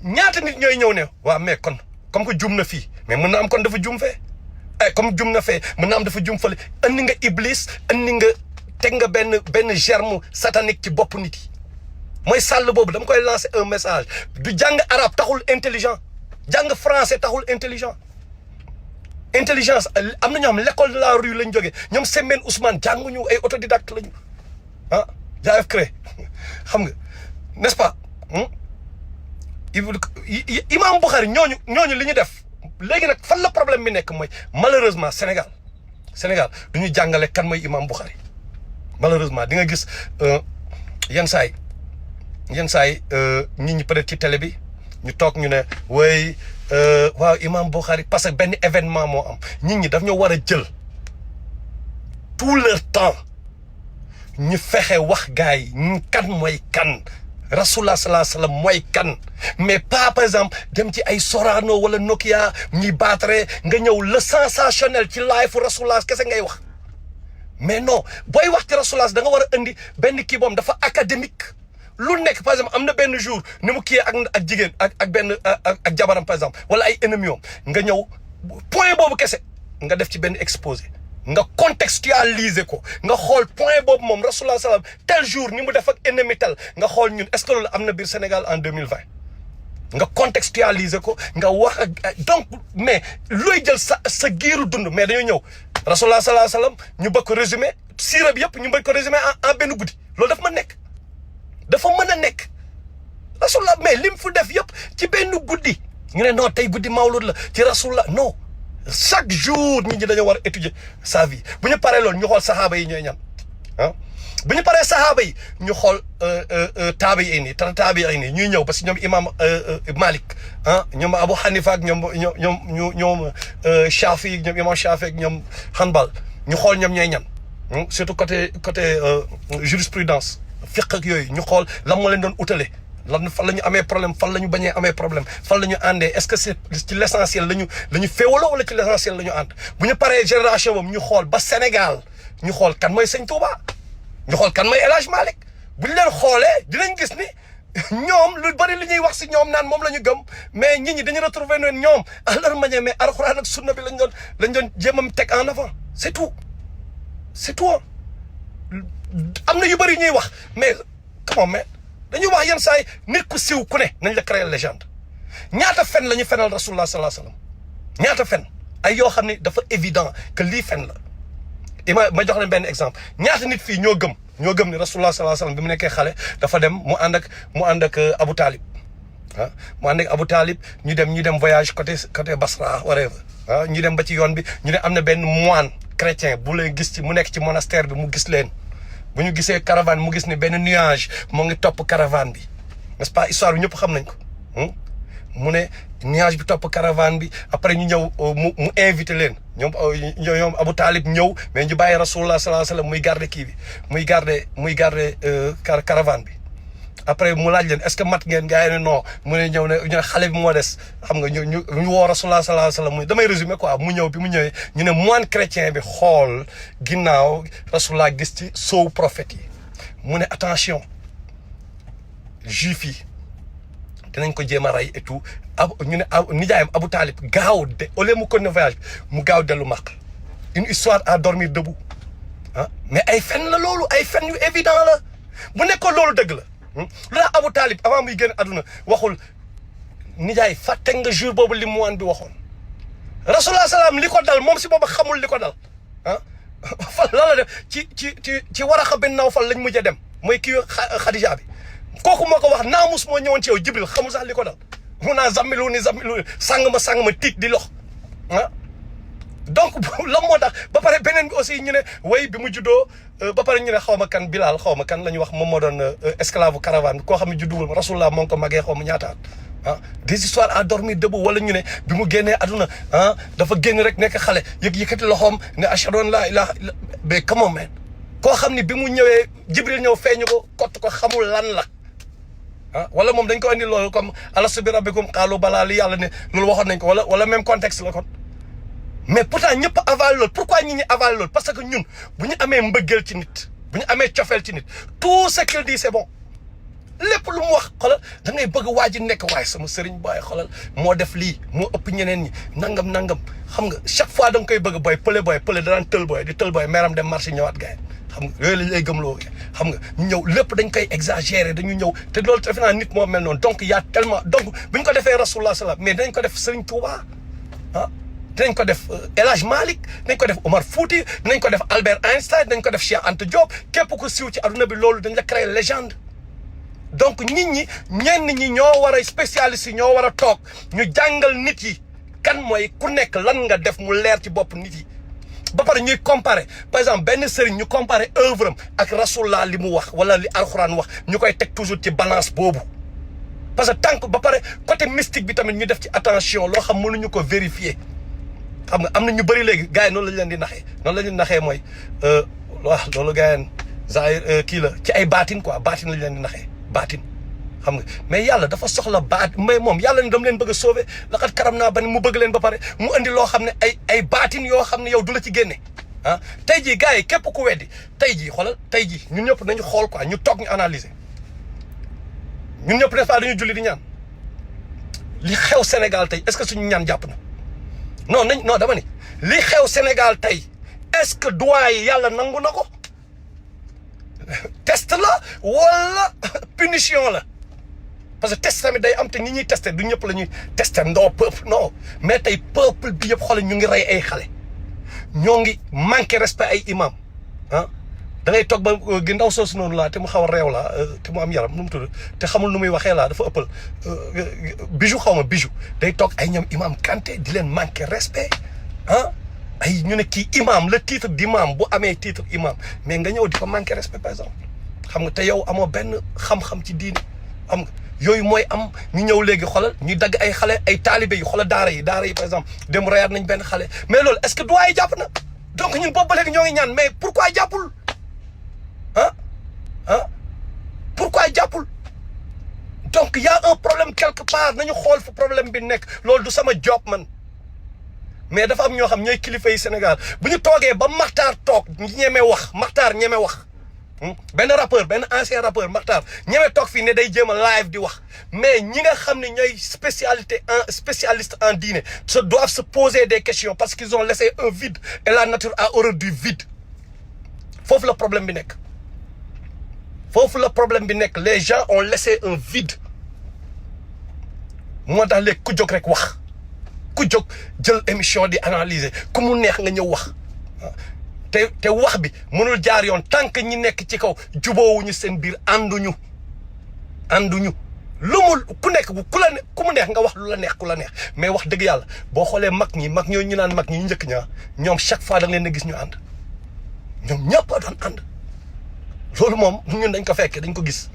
ñaata nit ñooy ñëw ne waaw mais kon comme que juum na fii mais mën na am kon dafa juum fee comme juum na fee mën na am dafa juum fële andi nga iblis andi nga teg nga benn germe satanique ci bopp nit yi mooy sàll boobu dama koy lancer un message du jàng arabe taxul intelligent jàng français taxul intelligence am na ñoo xam l'école de la rue lañ jógee ñoom Sembène Ousmane jànguñu ay autodidacte lañu jaayef cré xam nga n'est-ce pas imam Bukhari ñooñu li ñu def léegi nag fan la problème bi nekk mooy malheureusement Sénégal du ñu jàngale kan mooy imam Bukhari malheureusement di nga gis yenn saay nit ñi peut-être ci télé bi ñu toog ñu ne way waaw imam Bukhari parce que benn événement moo am nit ñi daf ñu war a jël tout leur temps ñu fexe wax gars yi kan mooy kan rasulullah sallallahu alayhi wasallam mooy kan mais pas par exemple dem ci ay Sorano wala Nokia ñuy battre nga ñëw le sensationnel ci live rasulullah kese ngay wax mais non booy wax ci rasulullah da nga war a indi benn kii boom dafa académique lu nekk par exemple am na benn jour ni mu kii ak jigéen ak jabaram par exemple wala ay ennemis nga ñëw point boobu kese nga def ci benn exposé nga contextualiser ko nga xool point boobu moom rasulullah sallam tel jour ni mu def ak ennemi tel nga xool ñun est-ce que loolu am na biir Sénégal en 2020 nga contextualiser ko nga wax ak donc mais looy jël sa giiru dund mais dañoo ñëw rasulullah sallallahu alayhi wasallam ñu bëgg ko résumé siira bi yëpp ñu bëgg ko résumé en benn guddi loolu dafa mën a nekk rasulullah mais lim fu def yëpp ci benn guddi ñu ne non tey guddi mawlud la ci rasulullah non chaque jour nit ñi dañoo war a étudier sa vie bu ñu paree loolu ñu xool saxaaba yi ñooy ñan bu ñu paree saxaaba yi ñu xool taabi yi nii ñuy ñëw parce que ñoom imam Malik ñoom Abu Hanifa ak ñoom Shafi ñoom imam Shafi ak ñoom Hanbal ñu xool ñoom ñooy ñan surtout côté jurisprudence fiqh ak yooyu ñu xool lan moo leen doon utale lan fan la ñu amee problème fan la ñu bañee amee problème fan la ñu àndee est-ce que c'est ci l'essentiel la ñu féewaloo wala ci l'essentiel la ñu ànd bu ñu paree génération boobu ñu xool ba Sénégal ñu xool kan mooy Sëñ Touba ñu xool kan mooy El Hadj Malick buñ leen xoolee dinañ gis ni ñoom lu bari li ñuy wax si ñoom naan moom la ñu gëm mais nit ñi dañu retrouver ne ñoom à leur manière mais alxuraan ak sunna bi lañ doon jéem a teg en avant c'est tout am na yu bari ñuy wax mais comment mais dañuy wax yenn saa yi nit ku siw ku ne nañ la créer légende ñaata fen la ñu fenal rasulullah sallallahu alayhi wasallam ñaata fen ay yoo xam ne dafa évident que lii fen la ma jox leen benn exemple ñaata nit fii ñoo gëm ni rasulullah sallallahu alayhi wasallam bi mu nekkee xale dafa dem mu ànd ak Abu Talib mu ànd ak Abu Talib ñu dem voyage côté Basra whatever ñu dem ba ci yoon bi ñu ne am na benn moine chrétien bu leen gis ci mu nekk ci monastère bi mu gis leen bu ñu gisee caravane mu gis ni benn nuage moo ngi topp caravane bi n'est-ce pas histoire bi ñëpp xam nañ ko mu ne nuage bi topp caravane bi après ñu ñëw mu invité leen ñoom Abu Talib ñëw mais ñu bàyyi rasulullah sallallahu alayhi wasallam muy garder kii bi muy garder caravane bi après mu laaj leen est-ce que mat ngeen gars yi ne non mu ne ñëw ne xale bi moo des xam nga ñu woo rasulullah sallallahu alayhi wasallam damay résumer quoi mu ñëw bi mu ñëwee ñu ne moine chrétien bi xool ginnaaw rasulullah gis ci soow prophète yi mu ne attention juif yi dinañ ko jéem a rey et tout ñu ne nijaayam Abu Talib gaaw de au lieu mu continuer voyage bi mu gaaw dellu Makka une histoire à dormir debout mais ay fen la loolu ay fen yu évident la bu nekkoon loolu dëgg la lu tax Abu Talib avant muy génn àdduna waxul nijaay fàtte nga jour boobu li mu waan bi waxoon rasulullah salaam li ko dal moom si boobu xamul li ko dal fa lan la def ci Waraqa bin Nawfal lañ mujjee dem mooy kii Xadija bi kooku moo ko wax naamus moo ñëwoon ci yow Jibril xamul sax li ko dal mun naa zammilu ni sàng ma tiit di lox donc lan moo tax ba pare beneen bi aussi ñu ne way bi mu juddoo ba pare ñu ne xaw ma kan Bilal xaw ma kan la ñu wax moom moo doon esclave caravane bi koo xam ne judduwul rasulullah moo ngi ko magee xaw ma ñaataat des histoires à dormir debout wala ñu ne bi mu génnee aduna dafa génn rek nekk xale yëkkati loxoom ne ashhadu an la ilaha illa mais comment man koo xam ne bi mu ñëwee Jibril ñëw feeñu ko kott ko xamul lan la wala moom dañ ko andi loolu comme alastu bi rabbikum qaalu balaa li yàlla ne loolu waxoon nañ ko wala même contexte la kon mais pourtant ñëpp avalé loolu pourquoi ñi avalé loolu parce que ñun bu ñu amee mbëggeel ci nit bu ñu amee cofeel ci nit tout ce qu'il dit c'est bon lépp lu mu wax xoolal da ngay bëgg waa ji nekk waaye sama sëriñ booy xoolal moo def lii moo ëpp ñeneen ñi nangam xam nga chaque fois da nga koy bëgg booy pële danaan tël booy di tël booy meeram dem marché ñëwaat gars xam nga yooyu lañ lay gëmloo xam nga ñu ñëw lépp dañ koy exagérer dañu ñëw te loolu defe naa nit moo mel noonu donc y a tellement donc bu ñu ko defee rasulullah salaam mais dinañ ko def Serigne Touba dinañ ko def El Hadj Malick dinañ ko def Omar Fouti dinañ ko def Albert Einstein dinañ ko def Cheikh Anta Diop képp ku siiw ci aduna bi loolu dañ la créer légende donc ñenn ñi ñoo war a spécialiste yi ñoo war a toog ñu jàngal nit yi kan mooy ku nekk lan nga def mu leer ci bopp nit yi ba pare ñuy comparer par exemple benn sëriñ ñu comparer œuvre am ak rasulullah li mu wax wala li alxuraan wax ñu koy teg toujours ci balance boobu parce que tant que ba pare côté mystique bi tamit ñu def ci attention loo xam mënuñu ko vérifier xam nga am na ñu bëri léegi gars yi noonu lañ leen di naxee mooy waaw loolu gars yi zahir kii la ci ay baatin quoi baatin lañ leen di naxee baatin xam nga mais yàlla dafa soxla mais moom yàlla ne dama leen bëgg a sauver laqad karam naa ba ne mu bëgg leen ba pare mu andi loo xam ne ay baatin yoo xam ne yow du la ci génne tey jii gars yi képp ku weddi tey jii xoolal tey jii ñun ñëpp nañu xool quoi ñu toog ñu analyser ñun ñëpp n'est-ce pas dañu julli di ñaan li xew Sénégal tey est-ce que suñu ñaan jàpp na non dama ni li xew Sénégal tey est-ce que droit yi yàlla nangu na ko test la wala punition la parce que test tamit day am te ni ñuy testé du ñëpp la ñuy testé ndoo peuple non mais tey peuple bi yëpp xoolal ñu ngi rey ay xale ñoo ngi manqué respect ay imam da ngay toog ba gi ndaw soosu noonu laa te mu xaw a réew laa te mu am yaram nu mu tudd te xamul nu muy waxee laa dafa ëppal bijou xaw ma bijou day toog ay ñoom imam Kanté di leen manqué respect ay ñu ne kii imam le titre d'imam bu amee titre imam mais nga ñëw di ko manqué respect par exemple xam nga te yow amoo benn xam-xam ci diine xam nga yooyu mooy am ñu ñëw léegi xoolal ñu dagg ay xale ay taalibe yi xoolal daara yi par exemple dem reyaat nañ benn xale mais loolu est-ce que droit yi jàpp na donc ñun boobu ba léegi ñoo ngi ñaan mais pourquoi jàppul pourquoi jàppul donc y a un problème quelque part nañu xool fu problème bi nekk loolu du sama job man mais dafa am ñoo xam ñooy kilifa yi Sénégal bu ñu toogee ba Maxtaar toog ñeme wax Maxtaar ñeme wax benn rappeur benn ancien rappeur Makhtar ñëwee toog fii ne day jéem a live di wax mais ñi nga xam ne ñooy spécialiste en diine doivent se poser des questions parce qu'ils ont laissé un vide et la nature a horreur du vide foofu la problème bi nekk foofu la problème bi nekk les gens ont laissé un vide moo tax léegi ku jóg rek wax ku jóg jël émission di analyser ku mu neex nga ñëw wax te wax bi mënul jaar yoon tant que ñi nekk ci kaw juboowuñu seen biir ànduñu lu mu ku nekk ku mu neex nga wax lu la neex ku la neex mais wax dëgg yàlla boo xoolee mag ñooñu ñu naan mag ñi njëkk ñaa ñoom chaque fois da nga leen a gis ñu ànd ñoom ñëpp a doon ànd loolu moom ñun dañ ko fekkee dañ ko gis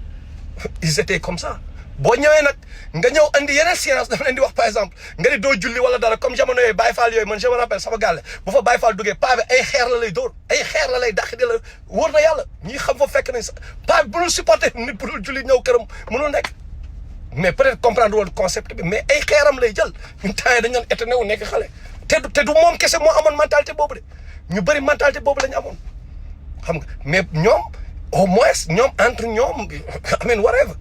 ils étaient comme ça boo ñëwee nag nga ñëw andi yeneen science dafa leen di wax par exemple nga ni doo julli wala dara comme jamono yooyu Baye Fall yooyu man je me rappelle sama gàlle bu fa Baye Fall duggee paa bi ay xeer la lay dóor ay xeer la lay dàq di la wóor na yàlla ñi xam fa fekk nañ sax paa bi bu dul supporter nit bu dul julli ñëw këram mënul nekk mais peut-être comprendre woon concept bi mais ay xeeram lay jël ñun temps yi dañ doon étonné wu nekk xale te du moom kese moo amoon mentalité boobu de ñu bëri mentalité boobu la ñu amoon xam nga mais ñoom au moins ñoom entre ñoom I mean whatever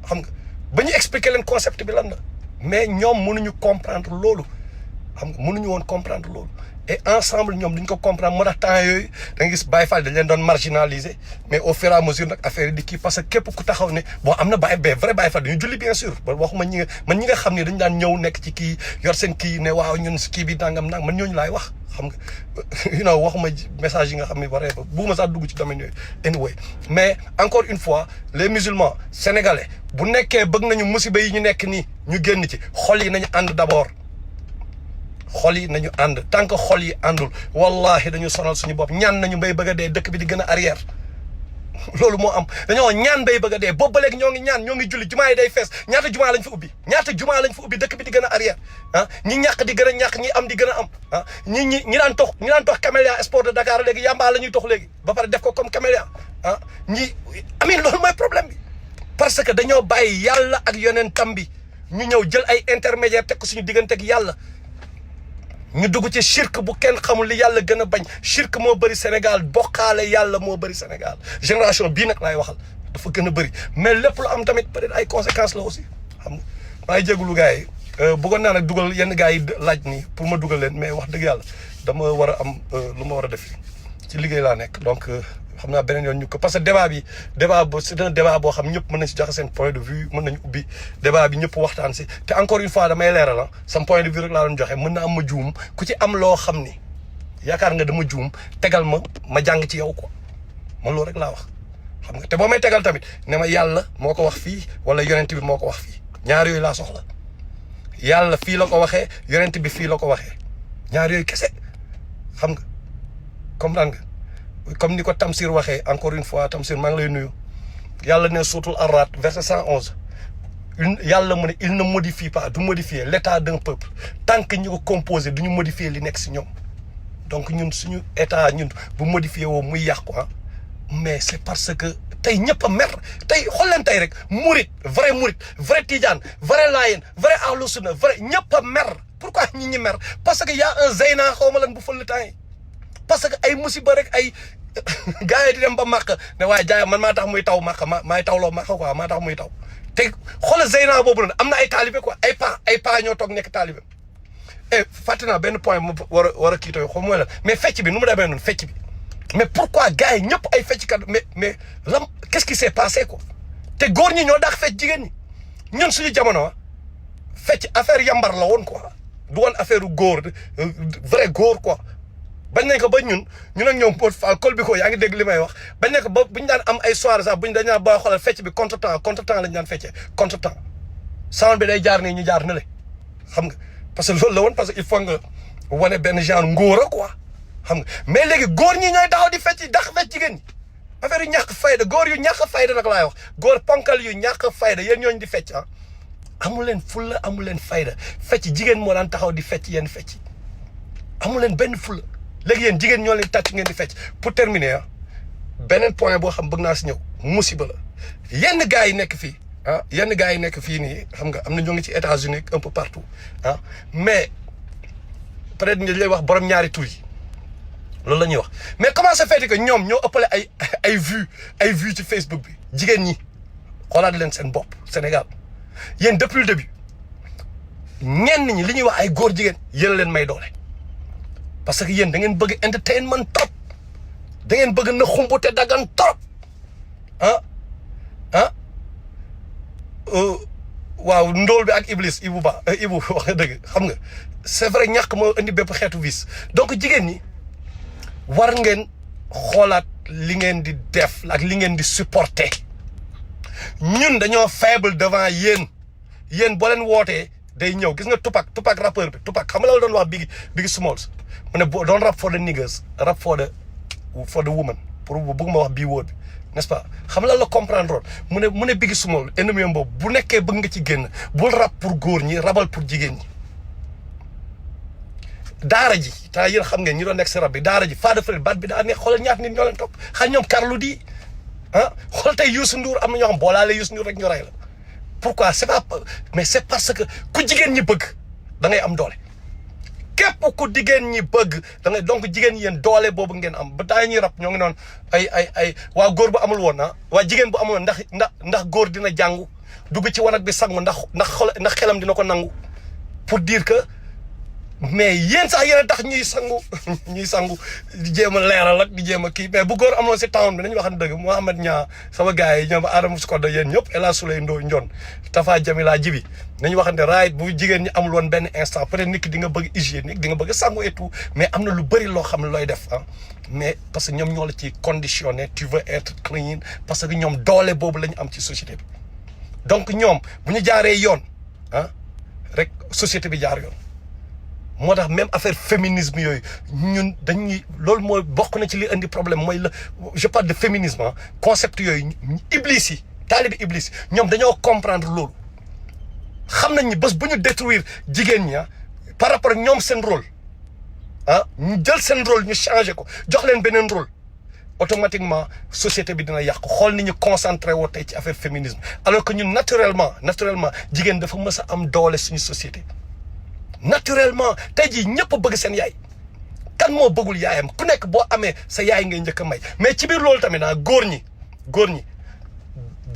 xam nga ba ñu expliquer leen concept bi lan la mais ñoom mënuñu comprendre loolu xam nga mënuñu woon comprendre loolu et ensemble ñoom duñ ko comprendre moo tax temps yooyu da nga gis Baye Fall dañ leen doon marginaliser mais au fur et à mesure nag affaire yi di kii parce que képp ku taxaw ne bon am na vrai Baye Fall dañu julli bien sûr ba waxuma ñi nga xam ne dañ daan ñëw nekk ci kii yor seen kii ne waaw ñun kii bi nangam man ñooñu laay wax xam nga waxuma message yi nga xam ne waree ba bugguma sax dugg ci domaine yooyu anyway mais encore une fois les musulmans sénégalais bu nekkee bëgg nañu musiba yi ñu nekk nii ñu génn ci xol yi nañu ànd d'abord xol yi nañu ànd tant que xol yi àndul wallahi dañu sonal suñu bopp ñaan nañu bay bëgg a dee dëkk bi di gën a arrière loolu moo am dañoo ñaan bay bëgg a dee boobu ba léegi ñoo ngi julli jumaa yi day fees ñaata jumaa lañ fa ubbi dëkk bi di gën a arrière ñi ñàkk di gën a ñàkk ñi am di gën a am ñi daan tox Camélia Sport de Dakar léegi yamba la ñuy tox léegi ba pare def ko comme Camélia amin loolu mooy problème bi parce que dañoo bàyyi yàlla ak yonentam bi ñu ñëw jël ay intermédiaire teg ko suñu diggante ak yàlla ñu dugg ci shirk bu kenn xamul li yàlla gën a bañ shirk moo bëri Sénégal bokkaale yàlla moo bëri Sénégal génération bii nag laay waxal dafa gën a bëri mais lépp lu am tamit peut-être ay conséquences la aussi xam nga maa ngi jégalu gars yi bëggoon naa nag dugal yenn gars yi laaj nii pour ma dugal leen mais wax dëgg yàlla dama war a am lu ma war a def ci liggéey laa nekk donc xam naa beneen yoon ñu ko parce que c'est un débat boo xam ñëpp mën nañ si joxe seen point de vue mën nañu ubbi débat bi ñëpp waxtaan si te encore une fois damay leeral sama point de vue rek laa doon joxe mën na am ma juum ku ci am loo xam ni yaakaar nga dama juum tegal ma jàng ci yow quoi man loolu rek laa wax xam nga te boo may tegal tamit ne ma yàlla moo ko wax fii wala yonent bi moo ko wax fii ñaar yooyu laa soxla yàlla fii la ko waxee yonent bi fii la ko waxee ñaar yooyu kese xam nga comprendre nga comme ni ko Tamsir waxee encore une fois Tamsir maa ngi lay nuyu yàlla ne suutul Arad verset 111 yàlla mu ne il ne modifie pas du modifier l'état d'un peuple tant que ñu ko composé du ñu modifier li nekk si ñoom donc ñun suñu état ñun bu modifié woo muy yàqu mais c'est parce que tey ñëpp a mer tey xool leen tey rek murit vrai tijaan vrai laayeen vrai ahlu sunna vrai ñëpp a mer pourquoi ñi mer parce que y a un Zeyna xaw ma lan bu fël temps yi parce que ay musiba rek ay gars yi di dem ba màq ne waaye jaay man maa tax muy taw màq maay tawloo màq quoi maa tax muy taw te xoolal Zeyna boobu noonu am na ay taalibe quoi ay pa ñoo toog nekk taalibe et fàtte naa benn point mu war a kii tooy xool mooy la mais fecc bi nu mu demee noonu fecc bi mais pourquoi gars yi ñëpp ay fecckat mais lan qu'est-ce qui s'est passé quoi te góor ñi ñoo daax fecc jigéen ñi ñun suñu jamono fecc affaire yambar la woon quoi du woon affaire góor vrai góor quoi bañ nañ ko ba ñun ak ñoom Pod Fall kol bi ko yaa ngi dégg li may wax bañ nañ ko ba bu ñu daan am ay soirée sax bu ñu dañ naan booy xoolal fecc bi contretemps lañu daan feccee contretemps sound bi day jaar nii ñu jaar na le xam nga parce que loolu la woon parce que il faut nga wane benn genre ngóora quoi xam nga mais léegi góor ñi ñooy taxaw di fecc dax fecc jigéen ñi affaire yu ñàkk fayda góor yu ñàkk fayda nag laay wax góor ponkal yu ñàkk fayda yéen ñooñu di fecc amu leen fulla amu leen fayda fecc jigéen moo daan taxaw di fecc yenn fecc amu leen benn fulla léegi yéen jigéen ñoo leen tàcc ngeen di fecc pour terminer beneen point boo xam bëgg naa si ñëw musiba la yenn gars yi nekk fii yenn gars yi nekk fii nii xam nga am na ñoo ngi ci États-Unis un peu partout mais peut-être ñu lay wax borom ñaari tur yi loolu la ñuy wax mais comment ça fait que ñoom ñoo ëppale ay vues ci Facebook bi jigéen ñi xoolaat leen seen bopp Sénégal yéen depuis le début ñenn ñi li ñuy wax ay góor jigéen yéen leen may doole parce que yéen da ngeen bëgg entertainment trop da ngeen bëgg na xumbute dagan trop waaw ndóol bi ak Iblis Ibou wax nga dëgg xam nga c'est vrai ñàkk moo indi bépp xeetu vice donc jigéen ñi war ngeen xoolaat li ngeen di def ak li ngeen di supporter ñun dañoo faible devant yéen boo leen wootee day ñëw gis nga Tupac rappeur bi Tupac xam nga la doon wax Biggie Smalls mu ne doon rap for the niggas rap for the woman pour bëgg ma wax bii wóor bi n'est-ce pas xam nga la comprendre woon mu ne Biggie Smalls ennemi boobu bu nekkee bëgg nga ci génn bul rap pour góor ñi rabal pour jigéen ñi daara ji taa yéen xam ngeen ñi doon nekk si rab bi daara ji Fada Fred baat bi daa neex xoolal ñaata nit ñoo leen topp xam ñoom Carlou D xool tey Youssou Ndour am na ñoo xam boo laalee Youssou Ndour rek ñu rey la pourquoi c'est pas mais c'est parce que ku jigéen ñi bëgg da ngay am doole képp ku jigéen ñi bëgg da ngay donc jigéen ñi yéen doole boobu ngeen am ba daa ñuy rab ñoo ngi noonu ay waa góor bu amul woon waa jigéen bu amul woon ndax góor dina jàngu dugg ci wanag bi sangu ndax xelam dina ko nangu pour dire que mais yéen sax yéen a tax ñuy sangu di jéem a leeral ak di jéem a kii mais bu góor amoon si town bi nañu wax dëgg Mouhamed Niang sama gars yi ñoom Adama Skoda yéen ñëpp El Hadj Souley Ndo Ndion Tafa Jamila Jibi nañu waxante right bu jigéen ñi amul woon benn instant peut-être nit ki di nga bëgg hygiénique di nga bëgg sangu et tout mais am na lu bëri loo xam ne looy def mais parce que ñoom ñoo la ci conditionné tu veux être clean parce que ñoom doole boobu la ñu am ci société bi donc ñoom bu ñu jaaree yoon rek société bi jaar yoon. moo tax même affaire féminisme yooyu ñun dañuy loolu mooy bokk na ci li indi problème mooy la je parle de féminisme concept yooyu iblis yi taalibi iblis ñoom dañoo comprendre loolu xam nañ ni bés bu ñu détruire jigéen ñi par rapport ak ñoom seen rôle ñu jël seen rôle ñu changé ko jox leen beneen rôle automatiquement société bi dina yàqu xool ni ñu concentré woo tey ci affaire féminisme alors que ñun naturellement jigéen dafa mës a am doole suñu société naturellement tey jii ñëpp bëgg seen yaay kan moo bëggul yaayam ku nekk boo amee sa yaay ngay njëkk a may mais ci biir loolu tamit góor ñi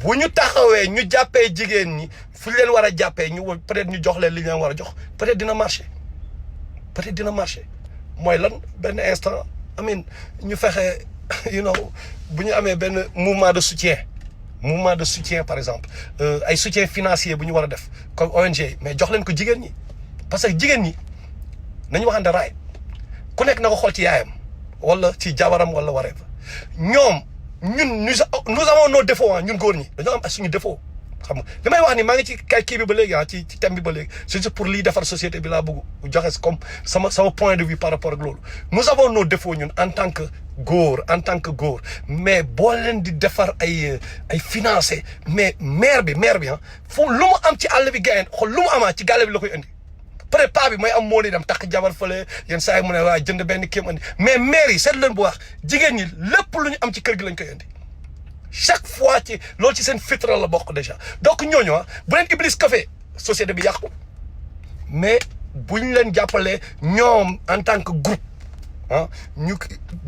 bu ñu taxawee ñu jàppee jigéen ñi fu leen war a jàppee ñu peut-être ñu jox leen li ñu leen war a jox peut-être dina marché mooy lan benn instant amin ñu fexe bu ñu amee benn mouvement de soutien par exemple ay soutien financier bu ñu war a def comme ONG mais jox leen ko jigéen ñi parce que jigéen ñi nañu waxante raay ku nekk na ko xool ci yaayam wala ci jabaram wala waree ñun nous avons nos défauts ñun góor ñi dañoo am suñu défaut xam nga li may wax ni maa ngi ci kii bi ba léegi ci thème bi ba léegi c'est juste pour liy defar société bi laa bëgg joxe comme sama point de vue par rapport ak loolu nous avons nos défauts ñun en tant que góor mais boo leen di defar ay financé mais maire bi fu lu mu am ci àll bi gayen xool lu mu amaat ci gàlle bi la koy indi peut-être pas bi mooy am moo ni dem takk jabar fële yenn saa yi mu ne waa jënd benn kéem andi mais maire yi seet leen bu wax jigéen ñi lépp lu ñu am ci kër gi lañ koy indi chaque fois ci loolu ci seen fitra la bokk déjà donc ñooñu bu leen iblis café société bi yàqu mais buñ leen jàppalee ñoom en tant que groupe ñu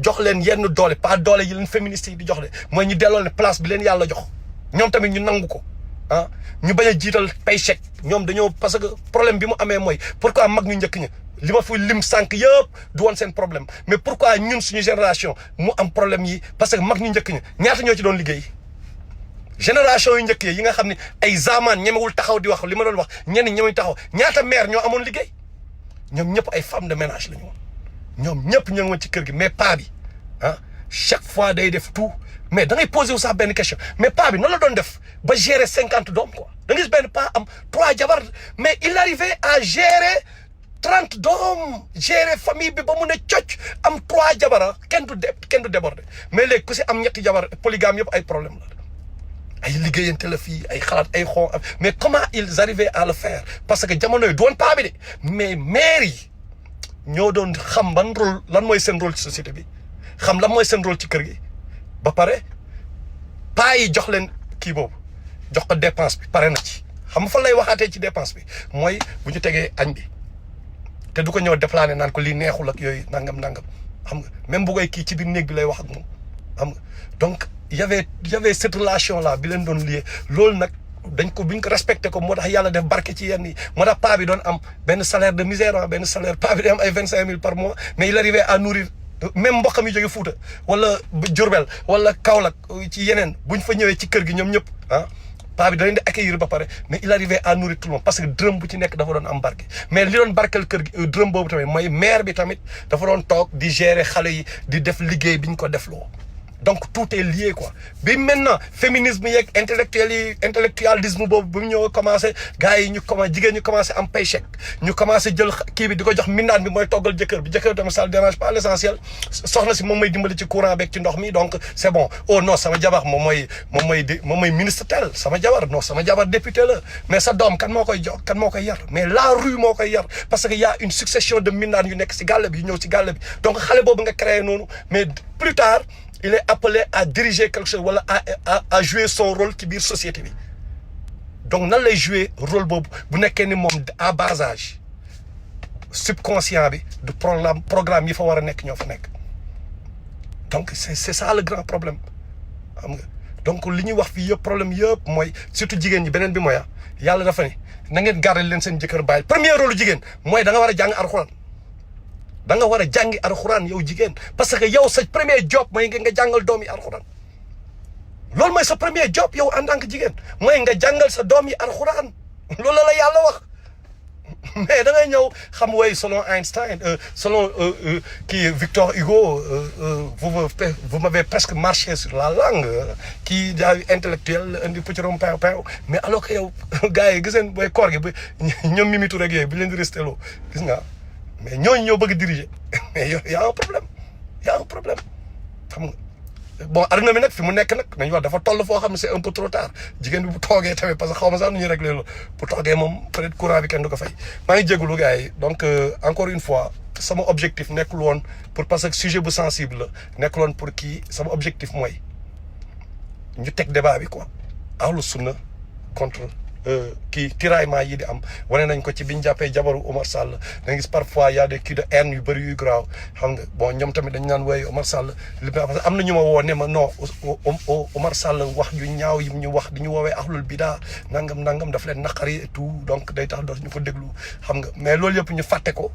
jox leen yenn doole pas doole yi leen féministes yi di jox de mooy ñu delloo ne place bi leen yàlla jox ñoom tamit ñu nangu ko ñu bañ a jiital pay chèque ñoom dañoo parce que problème bi mu amee mooy pourquoi mag ñu njëkk ña li ma fi lim sànq yëpp du woon seen problème mais pourquoi ñun suñu génération mu am problème yi parce que mag ñu njëkk ña ñaata ñoo ci doon liggéey génération yu njëkk yi nga xam ne ay zaman ñemewul taxaw di wax li ma doon wax ñenn ñemewuñ taxaw ñaata mère ñoo amoon liggéey ñoom ñëpp ay femmes de ménage la ñu woon ñoom ñëpp ñoo ngi woon ci kër gi mais pas bi chaque fois day def tout mais da ngay posé wu sax benn question mais pas bi noonu la doon def ba gérer 50 doom quoi da ngay gis benn pas am 3 jabar mais il arrivait à gérer 30 doom gérer famille bi ba mu ne cocc am 3 jabar kenn du déborder mais léegi ku si am ñetti jabar polygame yëpp ay problème la ay liggéeyante la fii ay xalaat ay xon mais comment ils arrivaient à le faire parce que jamono yi doon pas bi de mais maire yi ñoo doon xam ban rôle lan mooy seen rôle ci société bi xam lan mooy seen rôle ci kër gi ba pare paa yi jox leen kii boobu jox ko dépense bi pare na ci xam nga fan lay waxaatee ci dépense bi mooy bu ñu tegee añ bi te du ko ñëw déplané naan ko lii neexul ak yooyu nangam xam nga même bu koy kii ci biir néeg bi lay wax ak moom xam nga donc y avait cette relation là bi leen doon lié loolu nag dañ ko buñ ko respecté ko moo tax yàlla def barke ci yenn yi moo tax paa bi doon am benn salaire de misère benn salaire paa bi day am ay 25 000 par mois mais il arrivait à nourrir même mboqam yi jóge Fuuta wala Diourbel wala Kaolack ci yeneen buñ fa ñëwee ci kër gi ñoom ñëpp ah paa bi da leen di accueillir ba pare mais il arrivait à nourrir tout le monde parce que dërëm bu ci nekk dafa doon am barke mais li doon barkeel kër gi dërëm boobu tamit mooy maire bi tamit dafa doon toog di gérer xale yi di def liggéey bi ñu ko defloo donc tout est lié quoi bi maintenant féminisme yeeg intellectualisme boobu bu ñu ñëw commencé gars yi ñu commencé jigéen ñu commencé am paycheck ñu commencé jël kii bi di ko jox mindaan bi mooy toggal jëkkër bi jëkkër tamit ça dérange pas l'essentiel soxna si moom mooy dimbali ci courant beeg ci ndox mi donc c'est bon oh non sama jabar moom mooy ministre tel sama jabar non sama jabar député la mais sa doom kan moo koy jox kan moo koy yar mais la rue moo koy yar parce que y a une succession de mindaan yu nekk si gàll bi yu ñëw si gàll bi donc xale boobu nga créé noonu mais plus tard il est appelé à diriger quelque chose wala à jouer son rôle ci biir société bi donc nan lay jouer rôle boobu bu nekkee ni moom à bas âge subconscient bi du programme yi fa war a nekk ñoo fa nekk donc c'est ça le grand problème xam nga donc li ñuy wax fii yëpp problème yëpp mooy surtout jigéen ñi beneen bi mooy yàlla dafa ne na ngeen garder leen seen jëkkër bàyyi premier rôle jigéen mooy da nga war a jàng alxuraan da nga war a jàngi alxuraan yow jigéen parce que yow sa premier job mooy nga jàngal doom yi alxuraan loolu mooy sa premier job yow en tant que jigéen mooy nga jàngal sa doom yi alxuraan loolu la yàlla wax mais da ngay ñëw xam way selon Einstein selon kii Victor Hugo vous m'avez presque marché sur la langue kii jaay intellectuel indi pëccorom pew mais alors que yow gars yi gis ngeen booy koor gi ba ñoom Mimi Touré ak yooyu bi leen di resté loo gis nga mais ñooñu ñoo bëgg diriger mais y a un problème xam nga bon aduna bi nag fi mu nekk nag nañu wax dafa toll foo xam ne c'est un peu trop tard jigéen bi bu toogee tamit parce que xaw ma sax nu ñuy réglé loolu bu toogee moom peut-être courant bi kenn du ko fay maa ngi jégalu gars yi donc encore une fois sama objectif nekkul woon pour parce que sujet bu sensible la nekkul woon pour kii sama objectif mooy ñu teg débat bi quoi ahlu sunna contre kii tiraillement yi di am wane nañ ko ci biñ jàppee jabaru Omar Sall da nga gis parfois y a des coups de haine yu bëri yu graaw xam nga bon ñoom tamit dañ naan wooye Omar Sall li parce que am na ñu ma woo ne ma non Omar Sall wax yu ñaaw yi ñu wax di ñu woowee ahlul bidaa nangam daf leen naqari et tout donc day tax dootu ñu ko déglu xam nga mais loolu yëpp ñu fàtte ko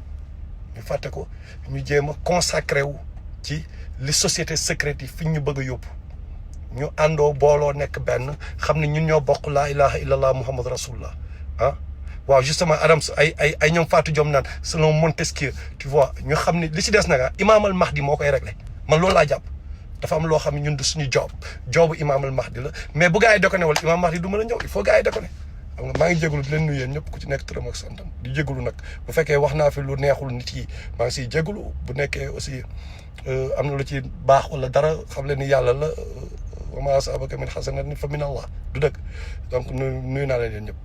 ñu jéem a consacré wu ci li société secrète yi fi ñu bëgg a yóbbu ñu àndoo booloo nekk benn xam ne ñun ñoo bokk laa ilaha illallah muhammad rasulullah ah waaw justement Adams ay ñoom Fatou Diom naan selon Montesquieu tu vois ñu xam ne li si des nag Imam al Mahdi moo koy réglé man loolu laa jàpp dafa am loo xam ne ñun du suñu joobu Imam al Mahdi la mais bu gars yi déconné wala Imam Mahdi du mën a ñëw il faut gars yi déconné xam nga maa ngi jégalu di leen nuyu yéen ñëpp ku ci nekk turam ak santam di jégalu nag bu fekkee wax naa fi lu neexul nit yi maa ngi siy jégalu bu nekkee aussi am na lu ci baax wala dara xam leen ni yàlla la wa maa asaabaka min hasanatin fa min Allah du dëgg donc nuyu naa leen yéen ñëpp